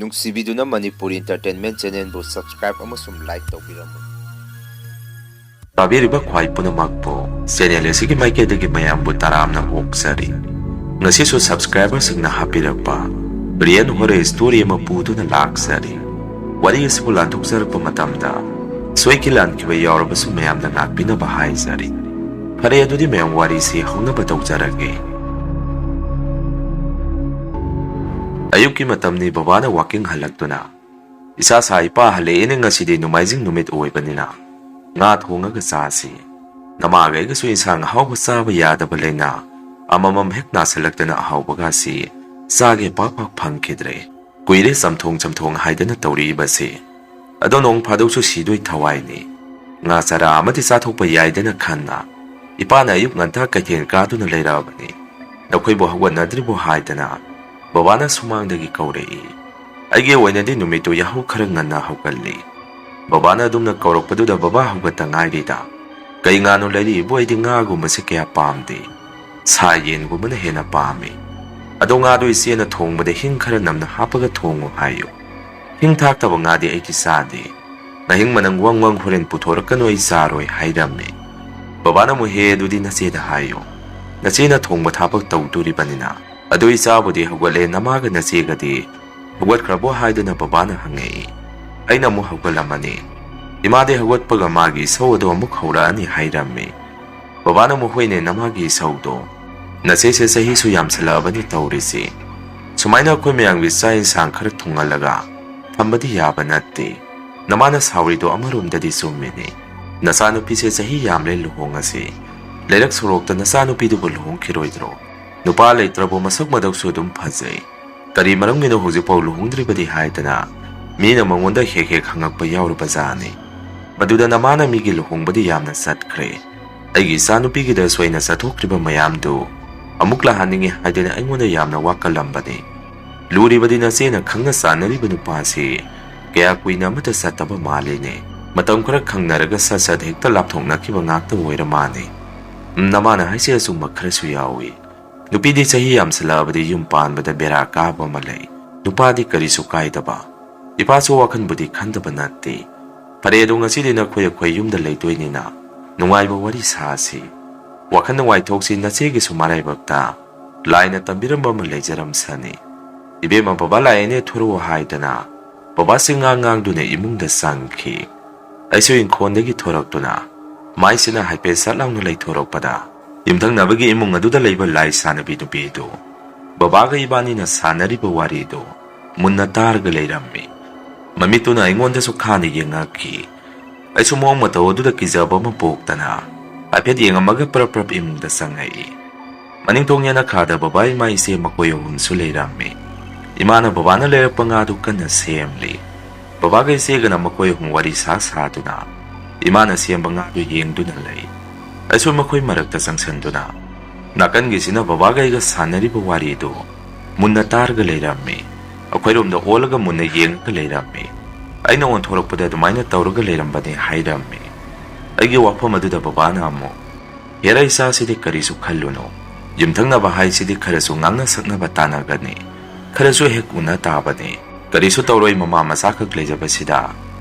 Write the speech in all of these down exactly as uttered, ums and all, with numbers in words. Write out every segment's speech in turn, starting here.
ꯅꯨꯡꯁꯤꯕꯤꯗꯨꯅ Manipur Entertainment Channelꯕꯨ subscribe ꯑꯃꯁꯨꯡ like ꯇꯧꯕꯤꯔꯝꯃꯨ꯫ ꯇꯥꯕꯤꯔꯤꯕ ꯈ꯭ꯋꯥꯏ ꯄꯨꯝꯅꯃꯛꯄꯨ channel ꯑꯁꯤꯒꯤ ꯃꯥꯏꯀꯩꯗꯒꯤ ꯃꯌꯥꯝꯕꯨ ꯇꯔꯥꯝꯅ ꯑꯣꯛꯆꯔꯤ꯫ ꯉꯁꯤꯁꯨ subscriberꯁꯤꯡꯅ ꯍꯥꯞꯄꯤꯔꯛꯄ real horror story ꯑꯃ ꯄꯨꯗꯨꯅ ꯂꯥꯛꯆꯔꯤ꯫ ꯋꯥꯔꯤ ꯑꯁꯤꯕꯨ ꯂꯥꯟꯊꯣꯛꯆꯔꯛꯄ ꯃꯇꯝꯗ ꯁꯣꯏꯈꯤ ꯂꯥꯟꯈꯤꯕ ꯌꯥꯎꯔꯕꯁꯨ ꯃꯌꯥꯝꯅ ꯉꯥꯛꯄꯤꯅꯕ ꯍꯥꯏꯖꯔꯤ꯫ ꯐꯔꯦ, ꯑꯗꯨꯗꯤ ꯃꯌꯥꯝ ꯋꯥꯔꯤꯁꯤ ꯍꯧꯅꯕ ꯇꯧꯖꯔꯒꯦ꯫ ꯑꯌꯨꯛꯀꯤ ꯃꯇꯝꯅꯤ, ꯕꯕꯥꯅ working ꯍꯜꯂꯛꯇꯨꯅ, "ꯏꯆꯥ ꯁꯥ ꯏꯄꯥ ꯍꯜꯂꯛꯑꯦꯅꯦ, ꯉꯁꯤꯗꯤ ꯅꯣꯡꯃꯥꯏꯖꯤꯡ ꯅꯨꯃꯤꯠ ꯑꯣꯏꯕꯅꯤꯅ ꯉꯥ ꯊꯣꯡꯉꯒ ꯆꯥꯁꯤ꯫ ꯅꯃꯥꯒ ꯑꯩꯒꯁꯨ ꯏꯟꯁꯥꯡ ꯑꯍꯥꯎꯕ ꯆꯥꯕ ꯌꯥꯗꯕ ꯂꯩꯅ ꯑꯃꯃꯝ ꯍꯦꯛ ꯅꯥꯁꯤꯜꯂꯛꯇꯅ ꯑꯍꯥꯎꯕꯒꯁꯤ ꯆꯥꯒꯦ ꯄꯥꯛ ꯄꯥꯛ ꯐꯪꯈꯤꯗ꯭ꯔꯦ꯫ ꯀꯨꯏꯔꯦ ꯆꯝꯊꯣꯡ ꯆꯝꯊꯣꯡ ꯍꯥꯏꯗꯅ ꯇꯧꯔꯛꯏꯕꯁꯦ꯫ ꯑꯗꯣ ꯅꯣꯡ ꯐꯥꯗꯣꯛꯁꯨ ꯁꯤꯗꯣꯏ ꯊꯋꯥꯏꯅꯤ꯫ ꯉꯥ ꯆꯔꯥ ꯑꯃꯗꯤ ꯆꯥꯊꯣꯛꯄ ꯌꯥꯏꯗꯅ ꯈꯟꯅ ꯏꯄꯥꯅ ꯑꯌꯨꯛ ꯉꯟꯇꯥ ꯀꯩꯊꯦꯜ ꯀꯥꯗꯨꯅ ꯂꯩꯔꯛꯑꯕꯅꯤ꯫ ꯅꯈꯣꯏꯕꯨ ꯍꯧꯒꯠꯅꯗ꯭ꯔꯤꯕꯣ?" ꯍꯥꯏꯗꯅ ꯕꯕꯥꯅ ꯁꯨꯃꯥꯡꯗꯒꯤ ꯀꯧꯔꯛꯏ꯫ ꯑꯩꯒꯤ ꯑꯣꯏꯅꯗꯤ ꯅꯨꯃꯤꯠꯇꯨ ꯌꯥꯍꯧ ꯈꯔ ꯉꯟꯅ ꯍꯧꯒꯠꯂꯤ꯫ ꯕꯕꯥꯅ ꯑꯗꯨꯝꯅ ꯀꯧꯔꯛꯄꯗꯨꯗ ꯕꯕꯥ ꯍꯧꯒꯠꯇ ꯉꯥꯏꯔꯤꯗ꯫ "ꯀꯩ ꯉꯥꯅꯣ ꯂꯩꯔꯤꯕꯨ? ꯑꯩꯗꯤ ꯉꯥꯒꯨꯝꯕꯁꯦ ꯀꯌꯥ ꯄꯥꯝꯗꯦ꯫ ꯁꯥ ꯌꯦꯟꯒꯨꯝꯕꯅ ꯍꯦꯟꯅ ꯄꯥꯝꯃꯤ꯫ ꯑꯗꯣ ꯉꯥꯗꯣ ꯏꯆꯦꯅ ꯊꯣꯡꯕꯗ ꯍꯤꯡ ꯈꯔ ꯅꯝꯅ ꯍꯥꯞꯄꯒ ꯊꯣꯡꯉꯨ ꯍꯥꯏꯌꯨ꯫ ꯍꯤꯡ ꯊꯥꯛꯇꯕ ꯉꯥꯗꯤ ꯑꯩꯗꯤ ꯆꯥꯗꯦ꯫ ꯉꯥꯍꯤꯡ ꯃꯅꯝ ꯋꯪ ꯋꯪ ꯍꯣꯔꯦꯟ ꯄꯨꯊꯣꯔꯛꯀꯅꯨ, ꯑꯩ ꯆꯥꯔꯣꯏ" ꯍꯥꯏꯔꯝꯃꯤ꯫ ꯕꯕꯥꯅ ꯑꯃꯨꯛ, "ꯍꯦ, ꯑꯗꯨꯗꯤ ꯅꯆꯦꯗ ꯍꯥꯏꯌꯣ꯫ ꯅꯆꯦꯅ ꯊꯣꯡꯕ ꯊꯥꯛꯄ ꯇꯧꯗꯣꯔꯤꯕꯅꯤꯅ꯫ ꯑꯗꯣ ꯏꯆꯥꯕꯨꯗꯤ ꯍꯧꯒꯠꯂꯦ, ꯅꯃꯥꯒ ꯅꯆꯦꯒꯗꯤ ꯍꯧꯒꯠꯈ꯭ꯔꯕꯣ?" ꯍꯥꯏꯗꯨꯅ ꯕꯕꯥꯅ ꯍꯪꯉꯛꯏ꯫ ꯑꯩꯅ ꯑꯃꯨꯛ ꯍꯧꯒꯠꯂꯝꯃꯅꯤ꯫ ꯏꯃꯥꯗꯤ ꯍꯧꯒꯠꯄꯒ ꯃꯥꯒꯤ ꯏꯁꯧ ꯑꯗꯣ ꯑꯃꯨꯛ ꯍꯧꯔꯛꯑꯅꯤ ꯍꯥꯏꯔꯝꯃꯤ꯫ ꯕꯕꯥꯅ ꯑꯃꯨꯛ, "ꯍꯣꯏꯅꯦ, ꯅꯃꯥꯒꯤ ꯏꯁꯧꯗꯣ꯫ ꯅꯆꯦꯁꯦ ꯆꯍꯤꯁꯨ ꯌꯥꯝꯁꯜꯂꯛꯑꯕꯅꯤ ꯇꯧꯔꯤꯁꯤ꯫ ꯁꯨꯃꯥꯏꯅ ꯑꯩꯈꯣꯏ ꯃꯌꯥꯝꯒꯤ ꯆꯥꯛ ꯏꯟꯁꯥꯡ ꯈꯔ ꯊꯣꯡꯍꯜꯂꯒ ꯊꯝꯕꯗꯤ ꯌꯥꯕ ꯅꯠꯇꯦ꯫ ꯅꯃꯥꯅ ꯁꯥꯎꯔꯤꯗꯣ ꯑꯃꯔꯣꯝꯗꯗꯤ ꯆꯨꯝꯃꯤꯅꯤ꯫ ꯅꯆꯥꯅꯨꯄꯤꯁꯦ ꯆꯍꯤ ꯌꯥꯝꯂꯦ ꯂꯨꯍꯣꯡꯉꯁꯤ꯫ ꯂꯩꯔꯛ ꯁꯣꯔꯣꯛꯇ ꯅꯆꯥꯅꯨꯄꯤꯗꯨꯕꯨ ꯂꯨꯍꯣꯡꯈꯤꯔꯣꯏꯗ꯭ꯔꯣ? ꯅꯨꯄꯥ ꯂꯩꯇ꯭ꯔꯕꯨ ꯃꯁꯛ ꯃꯇꯧꯁꯨ ꯑꯗꯨꯝ ꯐꯖꯩ꯫ ꯀꯔꯤ ꯃꯔꯝꯒꯤꯅꯣ ꯍꯧꯖꯤꯛꯐꯥꯎ ꯂꯨꯍꯣꯡꯗ꯭ꯔꯤꯕꯗꯤ?" ꯍꯥꯏꯗꯅ ꯃꯤꯅ ꯃꯉꯣꯟꯗ ꯍꯦꯛ ꯍꯦꯛ ꯍꯪꯉꯛꯄ ꯌꯥꯎꯔꯕꯖꯥꯠꯅꯤ꯫ ꯃꯗꯨꯗ ꯅꯃꯥꯅ ꯃꯤꯒꯤ ꯂꯨꯍꯣꯡꯕꯗꯤ ꯌꯥꯝꯅ ꯆꯠꯈ꯭ꯔꯦ꯫ ꯑꯩꯒꯤ ꯏꯆꯥꯅꯨꯄꯤꯒꯤꯗꯁꯨ ꯑꯩꯅ ꯆꯠꯊꯣꯛꯈ꯭ꯔꯤꯕ ꯃꯌꯥꯝꯗꯨ ꯑꯃꯨꯛ ꯂꯥꯛꯍꯟꯅꯤꯡꯉꯤ ꯍꯥꯏꯗꯨꯅ ꯑꯩꯉꯣꯟꯗ ꯌꯥꯝꯅ ꯋꯥꯀꯠꯂꯝꯕꯅꯤ꯫ ꯂꯨꯔꯤꯕꯗꯤ ꯅꯆꯦꯅ ꯈꯪꯅ ꯆꯥꯟꯅꯔꯤꯕ ꯅꯨꯄꯥꯁꯤ ꯀꯌꯥ ꯀꯨꯏꯅ ꯑꯃꯠꯇ ꯆꯠꯇꯕ ꯃꯥꯜꯂꯤꯅꯦ꯫ ꯃꯇꯝ ꯈꯔ ꯈꯪꯅꯔꯒ ꯁꯠ ꯁꯠ ꯍꯦꯛꯇ ꯂꯥꯞꯊꯣꯛꯅꯈꯤꯕ ꯉꯥꯛꯇ ꯑꯣꯏꯔ ꯃꯥꯜꯂꯦ꯫ ꯎꯝ, ꯅꯃꯥꯅ ꯍꯥꯏꯁꯦ ꯑꯆꯨꯝꯕ ꯈꯔꯁꯨ ꯌꯥꯎꯏ꯫ ꯅꯨꯄꯤꯗꯤ ꯆꯍꯤ ꯌꯥꯝꯁꯜꯂꯛꯑꯕꯗꯤ ꯌꯨꯝ ꯄꯥꯟꯕꯗ ꯕꯦꯔꯥ ꯀꯥꯕ ꯑꯃ ꯂꯩ꯫ ꯅꯨꯄꯥꯗꯤ ꯀꯔꯤꯁꯨ ꯀꯥꯏꯗꯕ꯫ ꯏꯄꯥꯁꯨ ꯋꯥꯈꯟꯕꯨꯗꯤ ꯈꯟꯗꯕ ꯅꯠꯇꯦ꯫ ꯐꯔꯦ, ꯑꯗꯣ ꯉꯁꯤꯗꯤ ꯅꯈꯣꯏ ꯑꯩꯈꯣꯏ ꯌꯨꯝꯗ ꯂꯩꯗꯣꯏꯅꯤꯅ ꯅꯨꯡꯉꯥꯏꯕ ꯋꯥꯔꯤ ꯁꯥꯁꯤ꯫ ꯋꯥꯈꯜ ꯅꯨꯡꯉꯥꯏꯊꯣꯛꯁꯤ, ꯅꯆꯦꯒꯤꯁꯨ ꯃꯔꯥꯏꯕꯛꯇ ꯂꯥꯏꯅ ꯇꯝꯕꯤꯔꯝꯕ ꯑꯃ ꯂꯩꯖꯔꯝꯁꯅꯤ꯫ ꯏꯕꯦꯝꯃ, ꯕꯕꯥ ꯂꯥꯛꯑꯦꯅꯦ, ꯊꯣꯔꯛꯑꯣ ꯍꯥꯏꯗꯅ ꯕꯕꯥꯁꯤ ꯉꯥꯡ ꯉꯥꯡꯗꯨꯅ ꯏꯃꯨꯡꯗ ꯆꯪꯈꯤ꯫ ꯑꯩꯁꯨ ꯏꯪꯈꯣꯜꯗꯒꯤ ꯊꯣꯔꯛꯇꯨꯅ ꯃꯥꯏꯁꯤꯅ ꯍꯥꯏꯐꯦꯠ ꯁꯠ ꯂꯥꯎꯅ ꯂꯩꯊꯣꯔꯛꯄꯗ, ꯌꯨꯝꯊꯪꯅꯕꯒꯤ ꯏꯃꯨꯡ ꯑꯗꯨꯗ ꯂꯩꯕ ꯂꯥꯏ ꯁꯥꯟꯅꯕꯤ ꯅꯨꯄꯤꯗꯨ ꯕꯕꯥꯒ ꯏꯕꯥꯅꯤꯅ ꯁꯥꯟꯅꯔꯤꯕ ꯋꯥꯔꯤꯗꯨ ꯃꯨꯟꯅ ꯇꯥꯔꯒ ꯂꯩꯔꯝꯃꯤ꯫ ꯃꯃꯤꯠꯇꯨꯅ ꯑꯩꯉꯣꯟꯗꯁꯨ ꯈꯥꯅ ꯌꯦꯡꯉꯛꯈꯤ꯫ ꯑꯩꯁꯨ ꯃꯑꯣꯡ ꯃꯇꯧ ꯑꯗꯨꯗ ꯀꯤꯖꯕ ꯑꯃ ꯄꯣꯛꯇꯅ ꯍꯥꯏꯐꯦꯠ ꯌꯦꯡꯉꯝꯃꯒ ꯄ꯭ꯔꯞ ꯄ꯭ꯔꯞ ꯏꯃꯨꯡꯗ ꯆꯪꯉꯛꯏ꯫ ꯃꯅꯤꯡꯊꯣꯡ ꯌꯦꯅꯈꯥꯗ ꯕꯕꯥ, ꯏꯃꯥ, ꯏꯆꯦ ꯃꯈꯣꯏ ꯑꯍꯨꯝꯁꯨ ꯂꯩꯔꯝꯃꯤ꯫ ꯏꯃꯥꯅ ꯕꯕꯥꯅ ꯂꯩꯔꯛꯄ ꯉꯥꯗꯨ ꯀꯟꯅ ꯁꯦꯝꯂꯤ꯫ ꯕꯕꯥꯒ ꯏꯆꯦꯒꯅ ꯃꯈꯣꯏ ꯑꯍꯨꯝ ꯋꯥꯔꯤ ꯁꯥ ꯁꯥꯗꯨꯅ ꯏꯃꯥꯅ ꯁꯦꯝꯕ ꯉꯥꯗꯨ ꯌꯦꯡꯗꯨꯅ ꯂꯩ꯫ ꯑꯩꯁꯨ ꯃꯈꯣꯏ ꯃꯔꯛꯇ ꯆꯪꯁꯤꯟꯗꯨꯅ ꯅꯥꯀꯟꯒꯤꯁꯤꯅ ꯕꯕꯥꯒ ꯑꯩꯒ ꯁꯥꯟꯅꯔꯤꯕ ꯋꯥꯔꯤꯗꯨ ꯃꯨꯟꯅ ꯇꯥꯔꯒ ꯂꯩꯔꯝꯃꯤ꯫ ꯑꯩꯈꯣꯏꯔꯣꯝꯗ ꯑꯣꯜꯂꯒ ꯃꯨꯟꯅ ꯌꯦꯡꯉꯒ ꯂꯩꯔꯝꯃꯤ꯫ ꯑꯩꯅ ꯑꯣꯟꯊꯣꯔꯛꯄꯗ ꯑꯗꯨꯃꯥꯏꯅ ꯇꯧꯔꯒ ꯂꯩꯔꯝꯕꯅꯤ ꯍꯥꯏꯔꯝꯃꯤ꯫ ꯑꯩꯒꯤ ꯋꯥꯐꯝ ꯑꯗꯨꯗ ꯕꯕꯥꯅ ꯑꯃꯨꯛ, "ꯍꯦꯔꯥ, ꯏꯆꯥꯁꯤꯗꯤ ꯀꯔꯤꯁꯨ ꯈꯜꯂꯨꯅꯨ꯫ ꯌꯨꯝꯊꯪꯅꯕ ꯍꯥꯏꯁꯤꯗꯤ ꯈꯔꯁꯨ ꯉꯥꯡꯅ ꯁꯛꯅꯕ ꯇꯥꯟꯅꯒꯅꯤ, ꯈꯔꯁꯨ ꯍꯦꯛ ꯎꯅ ꯇꯥꯕꯅꯤ꯫ ꯀꯔꯤꯁꯨ ꯇꯧꯔꯣꯏ, ꯃꯃꯥ ꯃꯆꯥꯈꯛ ꯂꯩꯖꯕꯁꯤꯗ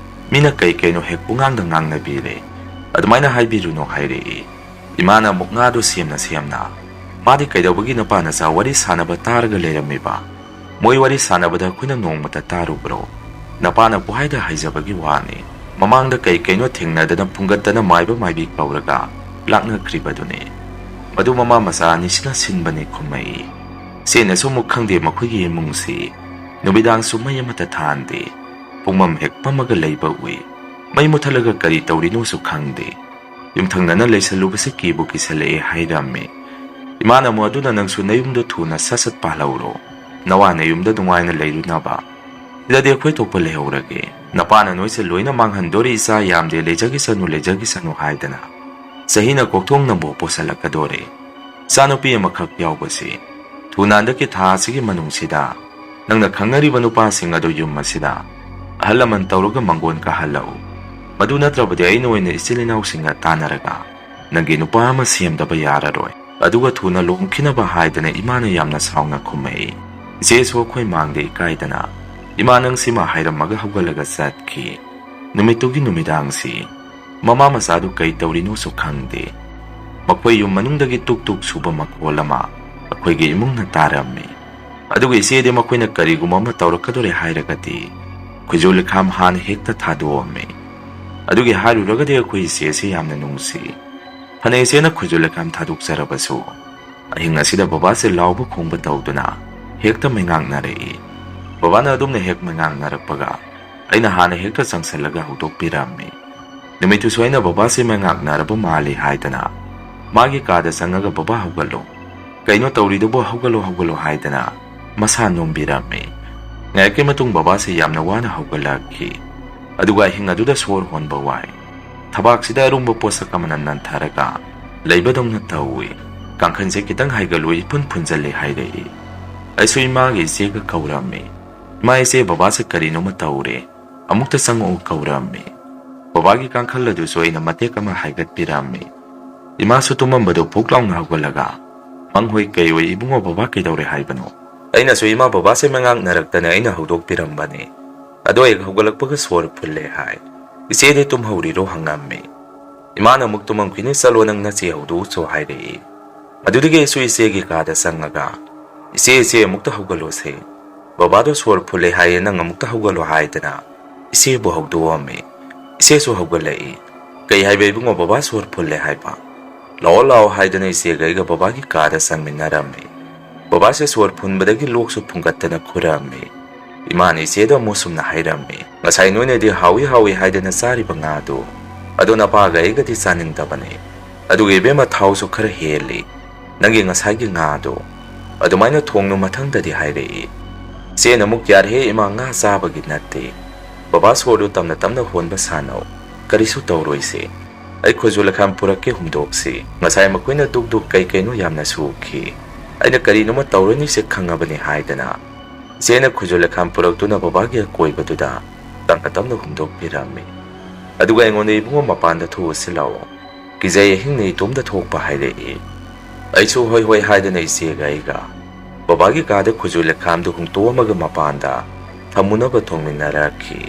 ꯃꯤꯅ ꯀꯩ ꯀꯩꯅꯣ ꯍꯦꯛ ꯄꯨꯡꯉꯥꯡꯗ ꯉꯥꯡꯅꯕꯤꯔꯦ꯫ ꯑꯗꯨꯃꯥꯏꯅ ꯍꯥꯏꯕꯤꯔꯨꯅꯨ" ꯍꯥꯏꯔꯛꯏ꯫ ꯏꯃꯥꯅ ꯑꯃꯨꯛ ꯉꯥꯗꯨ ꯁꯦꯝꯅ ꯁꯦꯝꯅ, "ꯃꯥꯗꯤ ꯀꯩꯗꯧꯕꯒꯤ ꯅꯄꯥ ꯅꯆꯥ ꯋꯥꯔꯤ ꯁꯥꯟꯅꯕ ꯇꯥꯔꯒ ꯂꯩꯔꯝꯃꯤꯕ? ꯃꯣꯏ ꯋꯥꯔꯤ ꯁꯥꯟꯅꯕꯗ ꯑꯩꯈꯣꯏꯅ ꯅꯣꯡꯃꯇ ꯇꯥꯔꯨꯕ꯭ꯔꯣ? ꯅꯄꯥꯅ ꯄꯨꯍꯥꯏꯗ ꯍꯥꯏꯖꯕꯒꯤ ꯋꯥꯅꯤ꯫ ꯃꯃꯥꯡꯗ ꯀꯩ ꯀꯩꯅꯣ ꯊꯦꯡꯅꯗꯅ ꯐꯨꯡꯒꯠꯇꯅ ꯃꯥꯏꯕ ꯃꯥꯏꯕꯤ ꯀꯧꯔꯒ ꯂꯥꯛꯅꯈ꯭ꯔꯤꯕꯗꯨꯅꯤ꯫ ꯃꯗꯨ ꯃꯃꯥ ꯃꯆꯥ ꯑꯅꯤꯁꯤꯅ ꯁꯤꯟꯕꯅꯤ" ꯈꯨꯝꯃꯛꯏ꯫ ꯁꯦꯡꯅꯁꯨ ꯑꯃꯨꯛ ꯈꯪꯗꯦ, ꯃꯈꯣꯏꯒꯤ ꯏꯃꯨꯡꯁꯤ ꯅꯨꯃꯤꯗꯥꯡꯁꯨ ꯃꯩ ꯑꯃꯠꯇ ꯊꯥꯟꯗꯦ꯫ ꯄꯨꯡꯃꯝ ꯍꯦꯛ ꯃꯝꯃꯒ ꯂꯩꯕ ꯎꯏ꯫ ꯃꯩ ꯃꯨꯠꯊꯠꯂꯒ ꯀꯔꯤ ꯇꯧꯔꯤꯅꯣꯁꯨ ꯈꯪꯗꯦ꯫ ꯌꯨꯝꯊꯪꯅꯅ ꯂꯩꯁꯜꯂꯨꯕꯁꯦ ꯀꯤꯕꯨ ꯀꯤꯁꯜꯂꯛꯑꯦ ꯍꯥꯏꯔꯝꯃꯤ꯫ ꯏꯃꯥꯅ ꯑꯃꯨꯛ, "ꯑꯗꯨꯅ ꯅꯪꯁꯨ ꯅꯌꯨꯝꯗꯣ ꯊꯨꯅ ꯁꯠ ꯁꯠ ꯄꯥꯜꯍꯧꯔꯣ꯫ ꯅꯋꯥ ꯅꯌꯨꯝꯗ ꯅꯨꯡꯉꯥꯏꯅ ꯂꯩꯔꯨꯅꯕ꯫ ꯁꯤꯗꯗꯤ ꯑꯩꯈꯣꯏ ꯊꯣꯛꯄ ꯂꯩꯍꯧꯔꯒꯦ꯫ ꯅꯄꯥꯅ ꯅꯣꯏꯁꯦ ꯂꯣꯏꯅ ꯃꯥꯡꯍꯟꯗꯣꯔꯤ, ꯏꯆꯥ ꯌꯥꯝꯗꯦ, ꯂꯩꯖꯈꯤꯁꯅꯨ, ꯂꯩꯖꯈꯤꯁꯅꯨ" ꯍꯥꯏꯗꯅ ꯆꯍꯤꯅ ꯀꯣꯛꯊꯣꯡꯅꯕꯨ ꯄꯣꯁꯜꯂꯛꯀꯗꯣꯔꯦ꯫ ꯏꯆꯥꯅꯨꯄꯤ ꯑꯃꯈꯛ ꯌꯥꯎꯕꯁꯤ ꯊꯨꯅ ꯍꯟꯗꯛꯀꯤ ꯊꯥ ꯑꯁꯤꯒꯤ ꯃꯅꯨꯡꯁꯤꯗ ꯅꯪꯅ ꯈꯪꯅꯔꯤꯕ ꯅꯨꯄꯥꯁꯤꯡ ꯑꯗꯨ ꯌꯨꯝ ꯑꯁꯤꯗ ꯑꯍꯜ ꯂꯃꯟ ꯇꯧꯔꯒ ꯃꯪꯒꯣꯟ ꯀꯥꯍꯜꯂꯛꯎ꯫ ꯃꯗꯨ ꯅꯠꯇ꯭ꯔꯕꯗꯤ ꯑꯩꯅ ꯑꯣꯏꯅ ꯏꯆꯤꯜ ꯏꯅꯥꯎꯁꯤꯡꯒ ꯇꯥꯟꯅꯔꯒ ꯅꯪꯒꯤ ꯅꯨꯄꯥ ꯑꯃ ꯁꯦꯝꯗꯕ ꯌꯥꯔꯔꯣꯏ꯫ ꯑꯗꯨꯒ ꯊꯨꯅ ꯂꯨꯍꯣꯡꯈꯤꯅꯕ ꯍꯥꯏꯗꯅ ꯏꯃꯥꯅ ꯌꯥꯝꯅ ꯁꯥꯎꯅ ꯈꯨꯝꯃꯛꯏ꯫ ꯆꯦꯁꯨ ꯑꯩꯈꯣꯏ ꯃꯥꯡꯗ ꯏꯀꯥꯏꯗꯅ ꯏꯃꯥ ꯅꯪ ꯁꯤꯃ ꯍꯥꯏꯔꯝꯃꯒ ꯍꯧꯒꯠꯂꯒ ꯆꯠꯈꯤ꯫ ꯅꯨꯃꯤꯠꯇꯨꯒꯤ ꯅꯨꯃꯤꯗꯥꯡꯁꯤ ꯃꯃꯥ ꯃꯆꯥꯗꯨ ꯀꯩ ꯇꯧꯔꯤꯅꯣꯁꯨ ꯈꯪꯗꯦ꯫ ꯃꯈꯣꯏ ꯌꯨꯝ ꯃꯅꯨꯡꯗꯒꯤ ꯇꯨꯛ ꯇꯨꯛ ꯁꯨꯕ ꯃꯈꯣꯜ ꯑꯃ ꯑꯩꯈꯣꯏꯒꯤ ꯏꯃꯨꯡꯅ ꯇꯥꯔꯝꯃꯤ꯫ ꯑꯗꯨꯒ ꯏꯆꯦꯗꯤ ꯃꯈꯣꯏꯅ ꯀꯔꯤꯒꯨꯝꯕ ꯑꯃ ꯇꯧꯔꯛꯀꯗꯣꯔꯦ ꯍꯥꯏꯔꯒꯗꯤ ꯈꯨꯖꯨ ꯂꯩꯈꯥꯝ ꯍꯥꯟꯅ ꯍꯦꯛꯇ ꯊꯥꯗꯣꯛꯑꯝꯃꯤ꯫ ꯑꯗꯨꯒꯤ ꯍꯥꯏꯔꯨꯔꯒꯗꯤ ꯑꯩꯈꯣꯏ ꯏꯆꯦꯁꯤ ꯌꯥꯝꯅ ꯅꯨꯡꯁꯤ꯫ ꯐꯅ ꯏꯆꯦꯅ ꯈꯨꯖꯨ ꯂꯩꯈꯥꯝ ꯊꯥꯗꯣꯛꯆꯔꯕꯁꯨ ꯑꯍꯤꯡ ꯑꯁꯤꯗ ꯕꯕꯥꯁꯦ ꯂꯥꯎꯕ ꯈꯣꯡꯕ ꯇꯧꯗꯨꯅ ꯍꯦꯛꯇ ꯃꯩꯉꯥꯛꯅꯔꯛꯏ꯫ ꯕꯕꯥꯅ ꯑꯗꯨꯝꯅ ꯍꯦꯛ ꯃꯩꯉꯥꯛꯅꯔꯛꯄꯒ ꯑꯩꯅ ꯍꯥꯟꯅ ꯍꯦꯛꯇ ꯆꯪꯁꯤꯜꯂꯒ ꯍꯧꯗꯣꯛꯄꯤꯔꯝꯃꯤ꯫ ꯅꯨꯃꯤꯠꯇꯨꯁꯨ ꯑꯩꯅ ꯕꯕꯥꯁꯦ ꯃꯩꯉꯥꯛꯅꯔꯕ ꯃꯥꯜꯂꯤ ꯍꯥꯏꯗꯅ ꯃꯥꯒꯤ ꯀꯥꯗ ꯆꯪꯉꯒ "ꯕꯕꯥ ꯍꯧꯒꯠꯂꯣ, ꯀꯩꯅꯣ ꯇꯧꯔꯤꯗꯨꯕꯨ, ꯍꯧꯒꯠꯂꯣ ꯍꯧꯒꯠꯂꯣ" ꯍꯥꯏꯗꯅ ꯃꯁꯥ ꯅꯣꯝꯕꯤꯔꯝꯃꯤ꯫ ꯉꯥꯏꯍꯥꯛꯀꯤ ꯃꯇꯨꯡ ꯕꯕꯥꯁꯦ ꯌꯥꯝꯅ ꯋꯥꯅ ꯍꯧꯒꯠꯂꯛꯈꯤ꯫ ꯑꯗꯨꯒ ꯑꯍꯤꯡ ꯑꯗꯨꯗ ꯁꯣꯔ ꯍꯣꯟꯕ ꯋꯥꯏ꯫ ꯊꯕꯥꯛꯁꯤꯗ ꯑꯔꯨꯝꯕ ꯄꯣꯠꯁꯛ ꯑꯃꯅ ꯅꯟꯊꯔꯒ ꯂꯩꯕꯗꯧꯅ ꯇꯧꯏ꯫ "ꯀꯥꯡꯈꯟꯁꯦ ꯈꯤꯇꯪ ꯍꯥꯏꯒꯠꯂꯨ, ꯏꯐꯨꯟ ꯐꯨꯟꯖꯜꯂꯦ" ꯍꯥꯏꯔꯛꯏ꯫ ꯑꯩꯁꯨ ꯏꯃꯥꯒ ꯏꯆꯦꯒ ꯀꯧꯔꯝꯃꯤ꯫ "ꯏꯃꯥ, ꯏꯆꯦ, ꯕꯕꯥꯁꯦ ꯀꯔꯤꯅꯣꯃ ꯇꯧꯔꯦ, ꯑꯃꯨꯛꯇ ꯆꯪꯉꯛꯎ" ꯀꯧꯔꯝꯃꯤ꯫ ꯕꯕꯥꯒꯤ ꯀꯥꯡꯈꯜ ꯑꯗꯨꯁꯨ ꯑꯩꯅ ꯃꯇꯦꯛ ꯑꯃ ꯍꯥꯏꯒꯠꯄꯤꯔꯝꯃꯤ꯫ ꯏꯃꯥꯁꯨ ꯇꯨꯝꯃꯝꯕꯗꯣ ꯐꯨꯛ ꯂꯥꯎꯅ ꯍꯧꯒꯠꯂꯒ, "ꯃꯪꯍꯣꯏ ꯀꯩꯍꯣꯏ, ꯏꯕꯨꯡꯉꯣ, ꯕꯕꯥ ꯀꯩꯗꯧꯔꯦ ꯍꯥꯏꯕꯅꯣ?" ꯑꯩꯅꯁꯨ ꯏꯃꯥ ꯕꯕꯥꯁꯦ ꯃꯉꯥꯛꯅꯔꯛꯇꯅ ꯑꯩꯅ ꯍꯧꯗꯣꯛꯄꯤꯔꯝꯕꯅꯤ꯫ ꯑꯗꯣ ꯍꯦꯛ ꯍꯧꯒꯠꯂꯛꯄꯒ ꯁꯣꯔ ꯐꯨꯜꯂꯦ ꯍꯥꯏ꯫ "ꯏꯆꯦꯗꯤ ꯇꯨꯝꯍꯧꯔꯤꯔꯣ?" ꯍꯪꯉꯝꯃꯤ꯫ ꯏꯃꯥꯅ ꯑꯃꯨꯛ "ꯇꯨꯝꯃꯝꯈꯤꯅꯤ, ꯆꯠꯂꯣ ꯅꯪ ꯅꯆꯦ ꯍꯧꯗꯣꯛꯎꯆꯣ" ꯍꯥꯏꯔꯛꯏ꯫ ꯑꯗꯨꯗꯒꯤ ꯑꯩꯁꯨ ꯏꯆꯦꯒꯤ ꯀꯥꯗ ꯆꯪꯉꯒ, "ꯏꯆꯦ, ꯏꯆꯦ, ꯑꯃꯨꯛꯇ ꯍꯧꯒꯠꯂꯣꯁꯦ꯫ ꯕꯕꯥꯗꯣ ꯁꯣꯔ ꯐꯨꯜꯂꯦ ꯍꯥꯏꯌꯦ, ꯅꯪ ꯑꯃꯨꯛꯇ ꯍꯧꯒꯠꯂꯣ" ꯍꯥꯏꯗꯅ ꯏꯆꯦꯕꯨ ꯍꯧꯗꯣꯛꯑꯝꯃꯤ꯫ ꯏꯆꯦꯁꯨ ꯍꯧꯒꯠꯂꯛꯏ꯫ "ꯀꯩ ꯍꯥꯏꯕ ꯏꯕꯨꯡꯉꯣ, ꯕꯕꯥ ꯁꯣꯔ ꯐꯨꯜꯂꯦ ꯍꯥꯏꯕ?" "ꯂꯥꯛꯑꯣ ꯂꯥꯛꯑꯣ" ꯍꯥꯏꯗꯨꯅ ꯏꯆꯦꯒ ꯑꯩꯒ ꯕꯕꯥꯒꯤ ꯀꯥꯗ ꯆꯪꯃꯤꯟꯅꯔꯝꯃꯤ꯫ ꯕꯕꯥꯁꯦ ꯁꯣꯔ ꯐꯨꯟꯕꯗꯒꯤ ꯂꯣꯛꯁꯨ ꯐꯨꯡꯒꯠꯇꯅ ꯈꯨꯔꯝꯃꯤ꯫ ꯏꯃꯥꯅ ꯏꯆꯦꯗ ꯑꯃꯨꯛ ꯁꯨꯝꯅ ꯍꯥꯏꯔꯝꯃꯤ, "ꯉꯁꯥꯏ ꯅꯣꯏꯅꯗꯤ ꯍꯥꯎꯏ ꯍꯥꯎꯏ ꯍꯥꯏꯗꯅ ꯆꯥꯔꯤꯕ ꯉꯥꯗꯣ, ꯑꯗꯣ ꯅꯄꯥꯒ ꯑꯩꯒꯗꯤ ꯆꯥꯅꯤꯡꯗꯕꯅꯤ꯫ ꯑꯗꯨꯒ ꯏꯕꯦꯝꯃ, ꯊꯥꯎꯁꯨ ꯈꯔ ꯍꯦꯜꯂꯤ ꯅꯪꯒꯤ ꯉꯁꯥꯏꯒꯤ ꯉꯥꯗꯣ꯫ ꯑꯗꯨꯃꯥꯏꯅ ꯊꯣꯡꯅꯨ ꯃꯊꯪꯗꯗꯤ" ꯍꯥꯏꯔꯛꯏ꯫ ꯏꯆꯦꯅ ꯑꯃꯨꯛ, "ꯌꯥꯔꯦꯍꯦ ꯏꯃꯥ, ꯉꯥ ꯆꯥꯕꯒꯤ ꯅꯠꯇꯦ꯫ ꯕꯕꯥ ꯁꯣꯔꯗꯨ ꯇꯞꯅ ꯇꯞꯅ ꯍꯣꯟꯕ ꯁꯥꯟꯅꯧ꯫ ꯀꯔꯤꯁꯨ ꯇꯧꯔꯣꯏꯁꯦ꯫ ꯑꯩ ꯈꯨꯖꯨ ꯂꯩꯈꯥꯝ ꯄꯨꯔꯛꯀꯦ, ꯍꯨꯝꯗꯣꯛꯁꯤ꯫ ꯉꯁꯥꯏ ꯃꯈꯣꯏꯅ ꯗꯨꯛ ꯗꯨꯛ ꯀꯩ ꯀꯩꯅꯣ ꯌꯥꯝꯅ ꯁꯨꯈꯤ꯫ ꯑꯩꯅ ꯀꯔꯤꯅꯣꯃ ꯇꯧꯔꯅꯤꯁꯦ ꯈꯪꯉꯕꯅꯤ" ꯍꯥꯏꯗꯅ ꯏꯆꯦꯅ ꯈꯨꯖꯨ ꯂꯩꯈꯥꯝ ꯄꯨꯔꯛꯇꯨꯅ ꯕꯕꯥꯒꯤ ꯑꯀꯣꯏꯕꯗꯨꯗ ꯇꯞꯅ ꯇꯞꯅ ꯍꯨꯝꯗꯣꯛꯄꯤꯔꯝꯃꯤ꯫ ꯑꯗꯨꯒ ꯑꯩꯉꯣꯟꯗ "ꯏꯕꯨꯡꯉꯣ, ꯃꯄꯥꯟꯗ ꯊꯣꯛꯎꯁꯤ ꯂꯥꯛꯑꯣ꯫ ꯀꯤꯖꯩ ꯑꯍꯤꯡꯅ ꯏꯇꯣꯝꯇ ꯊꯣꯛꯄ" ꯍꯥꯏꯔꯛꯏ꯫ ꯑꯩꯁꯨ "ꯍꯣꯏ ꯍꯣꯏ" ꯍꯥꯏꯗꯅ ꯏꯆꯦꯒ ꯑꯩꯒ ꯕꯕꯥꯒꯤ ꯀꯥꯗ ꯈꯨꯖꯨ ꯂꯩꯈꯥꯝꯗꯨ ꯍꯨꯟꯇꯣꯛꯑꯝꯃꯒ ꯃꯄꯥꯟꯗ ꯊꯝꯃꯨꯅꯕ ꯊꯣꯡꯃꯤꯟꯅꯔꯛꯈꯤ꯫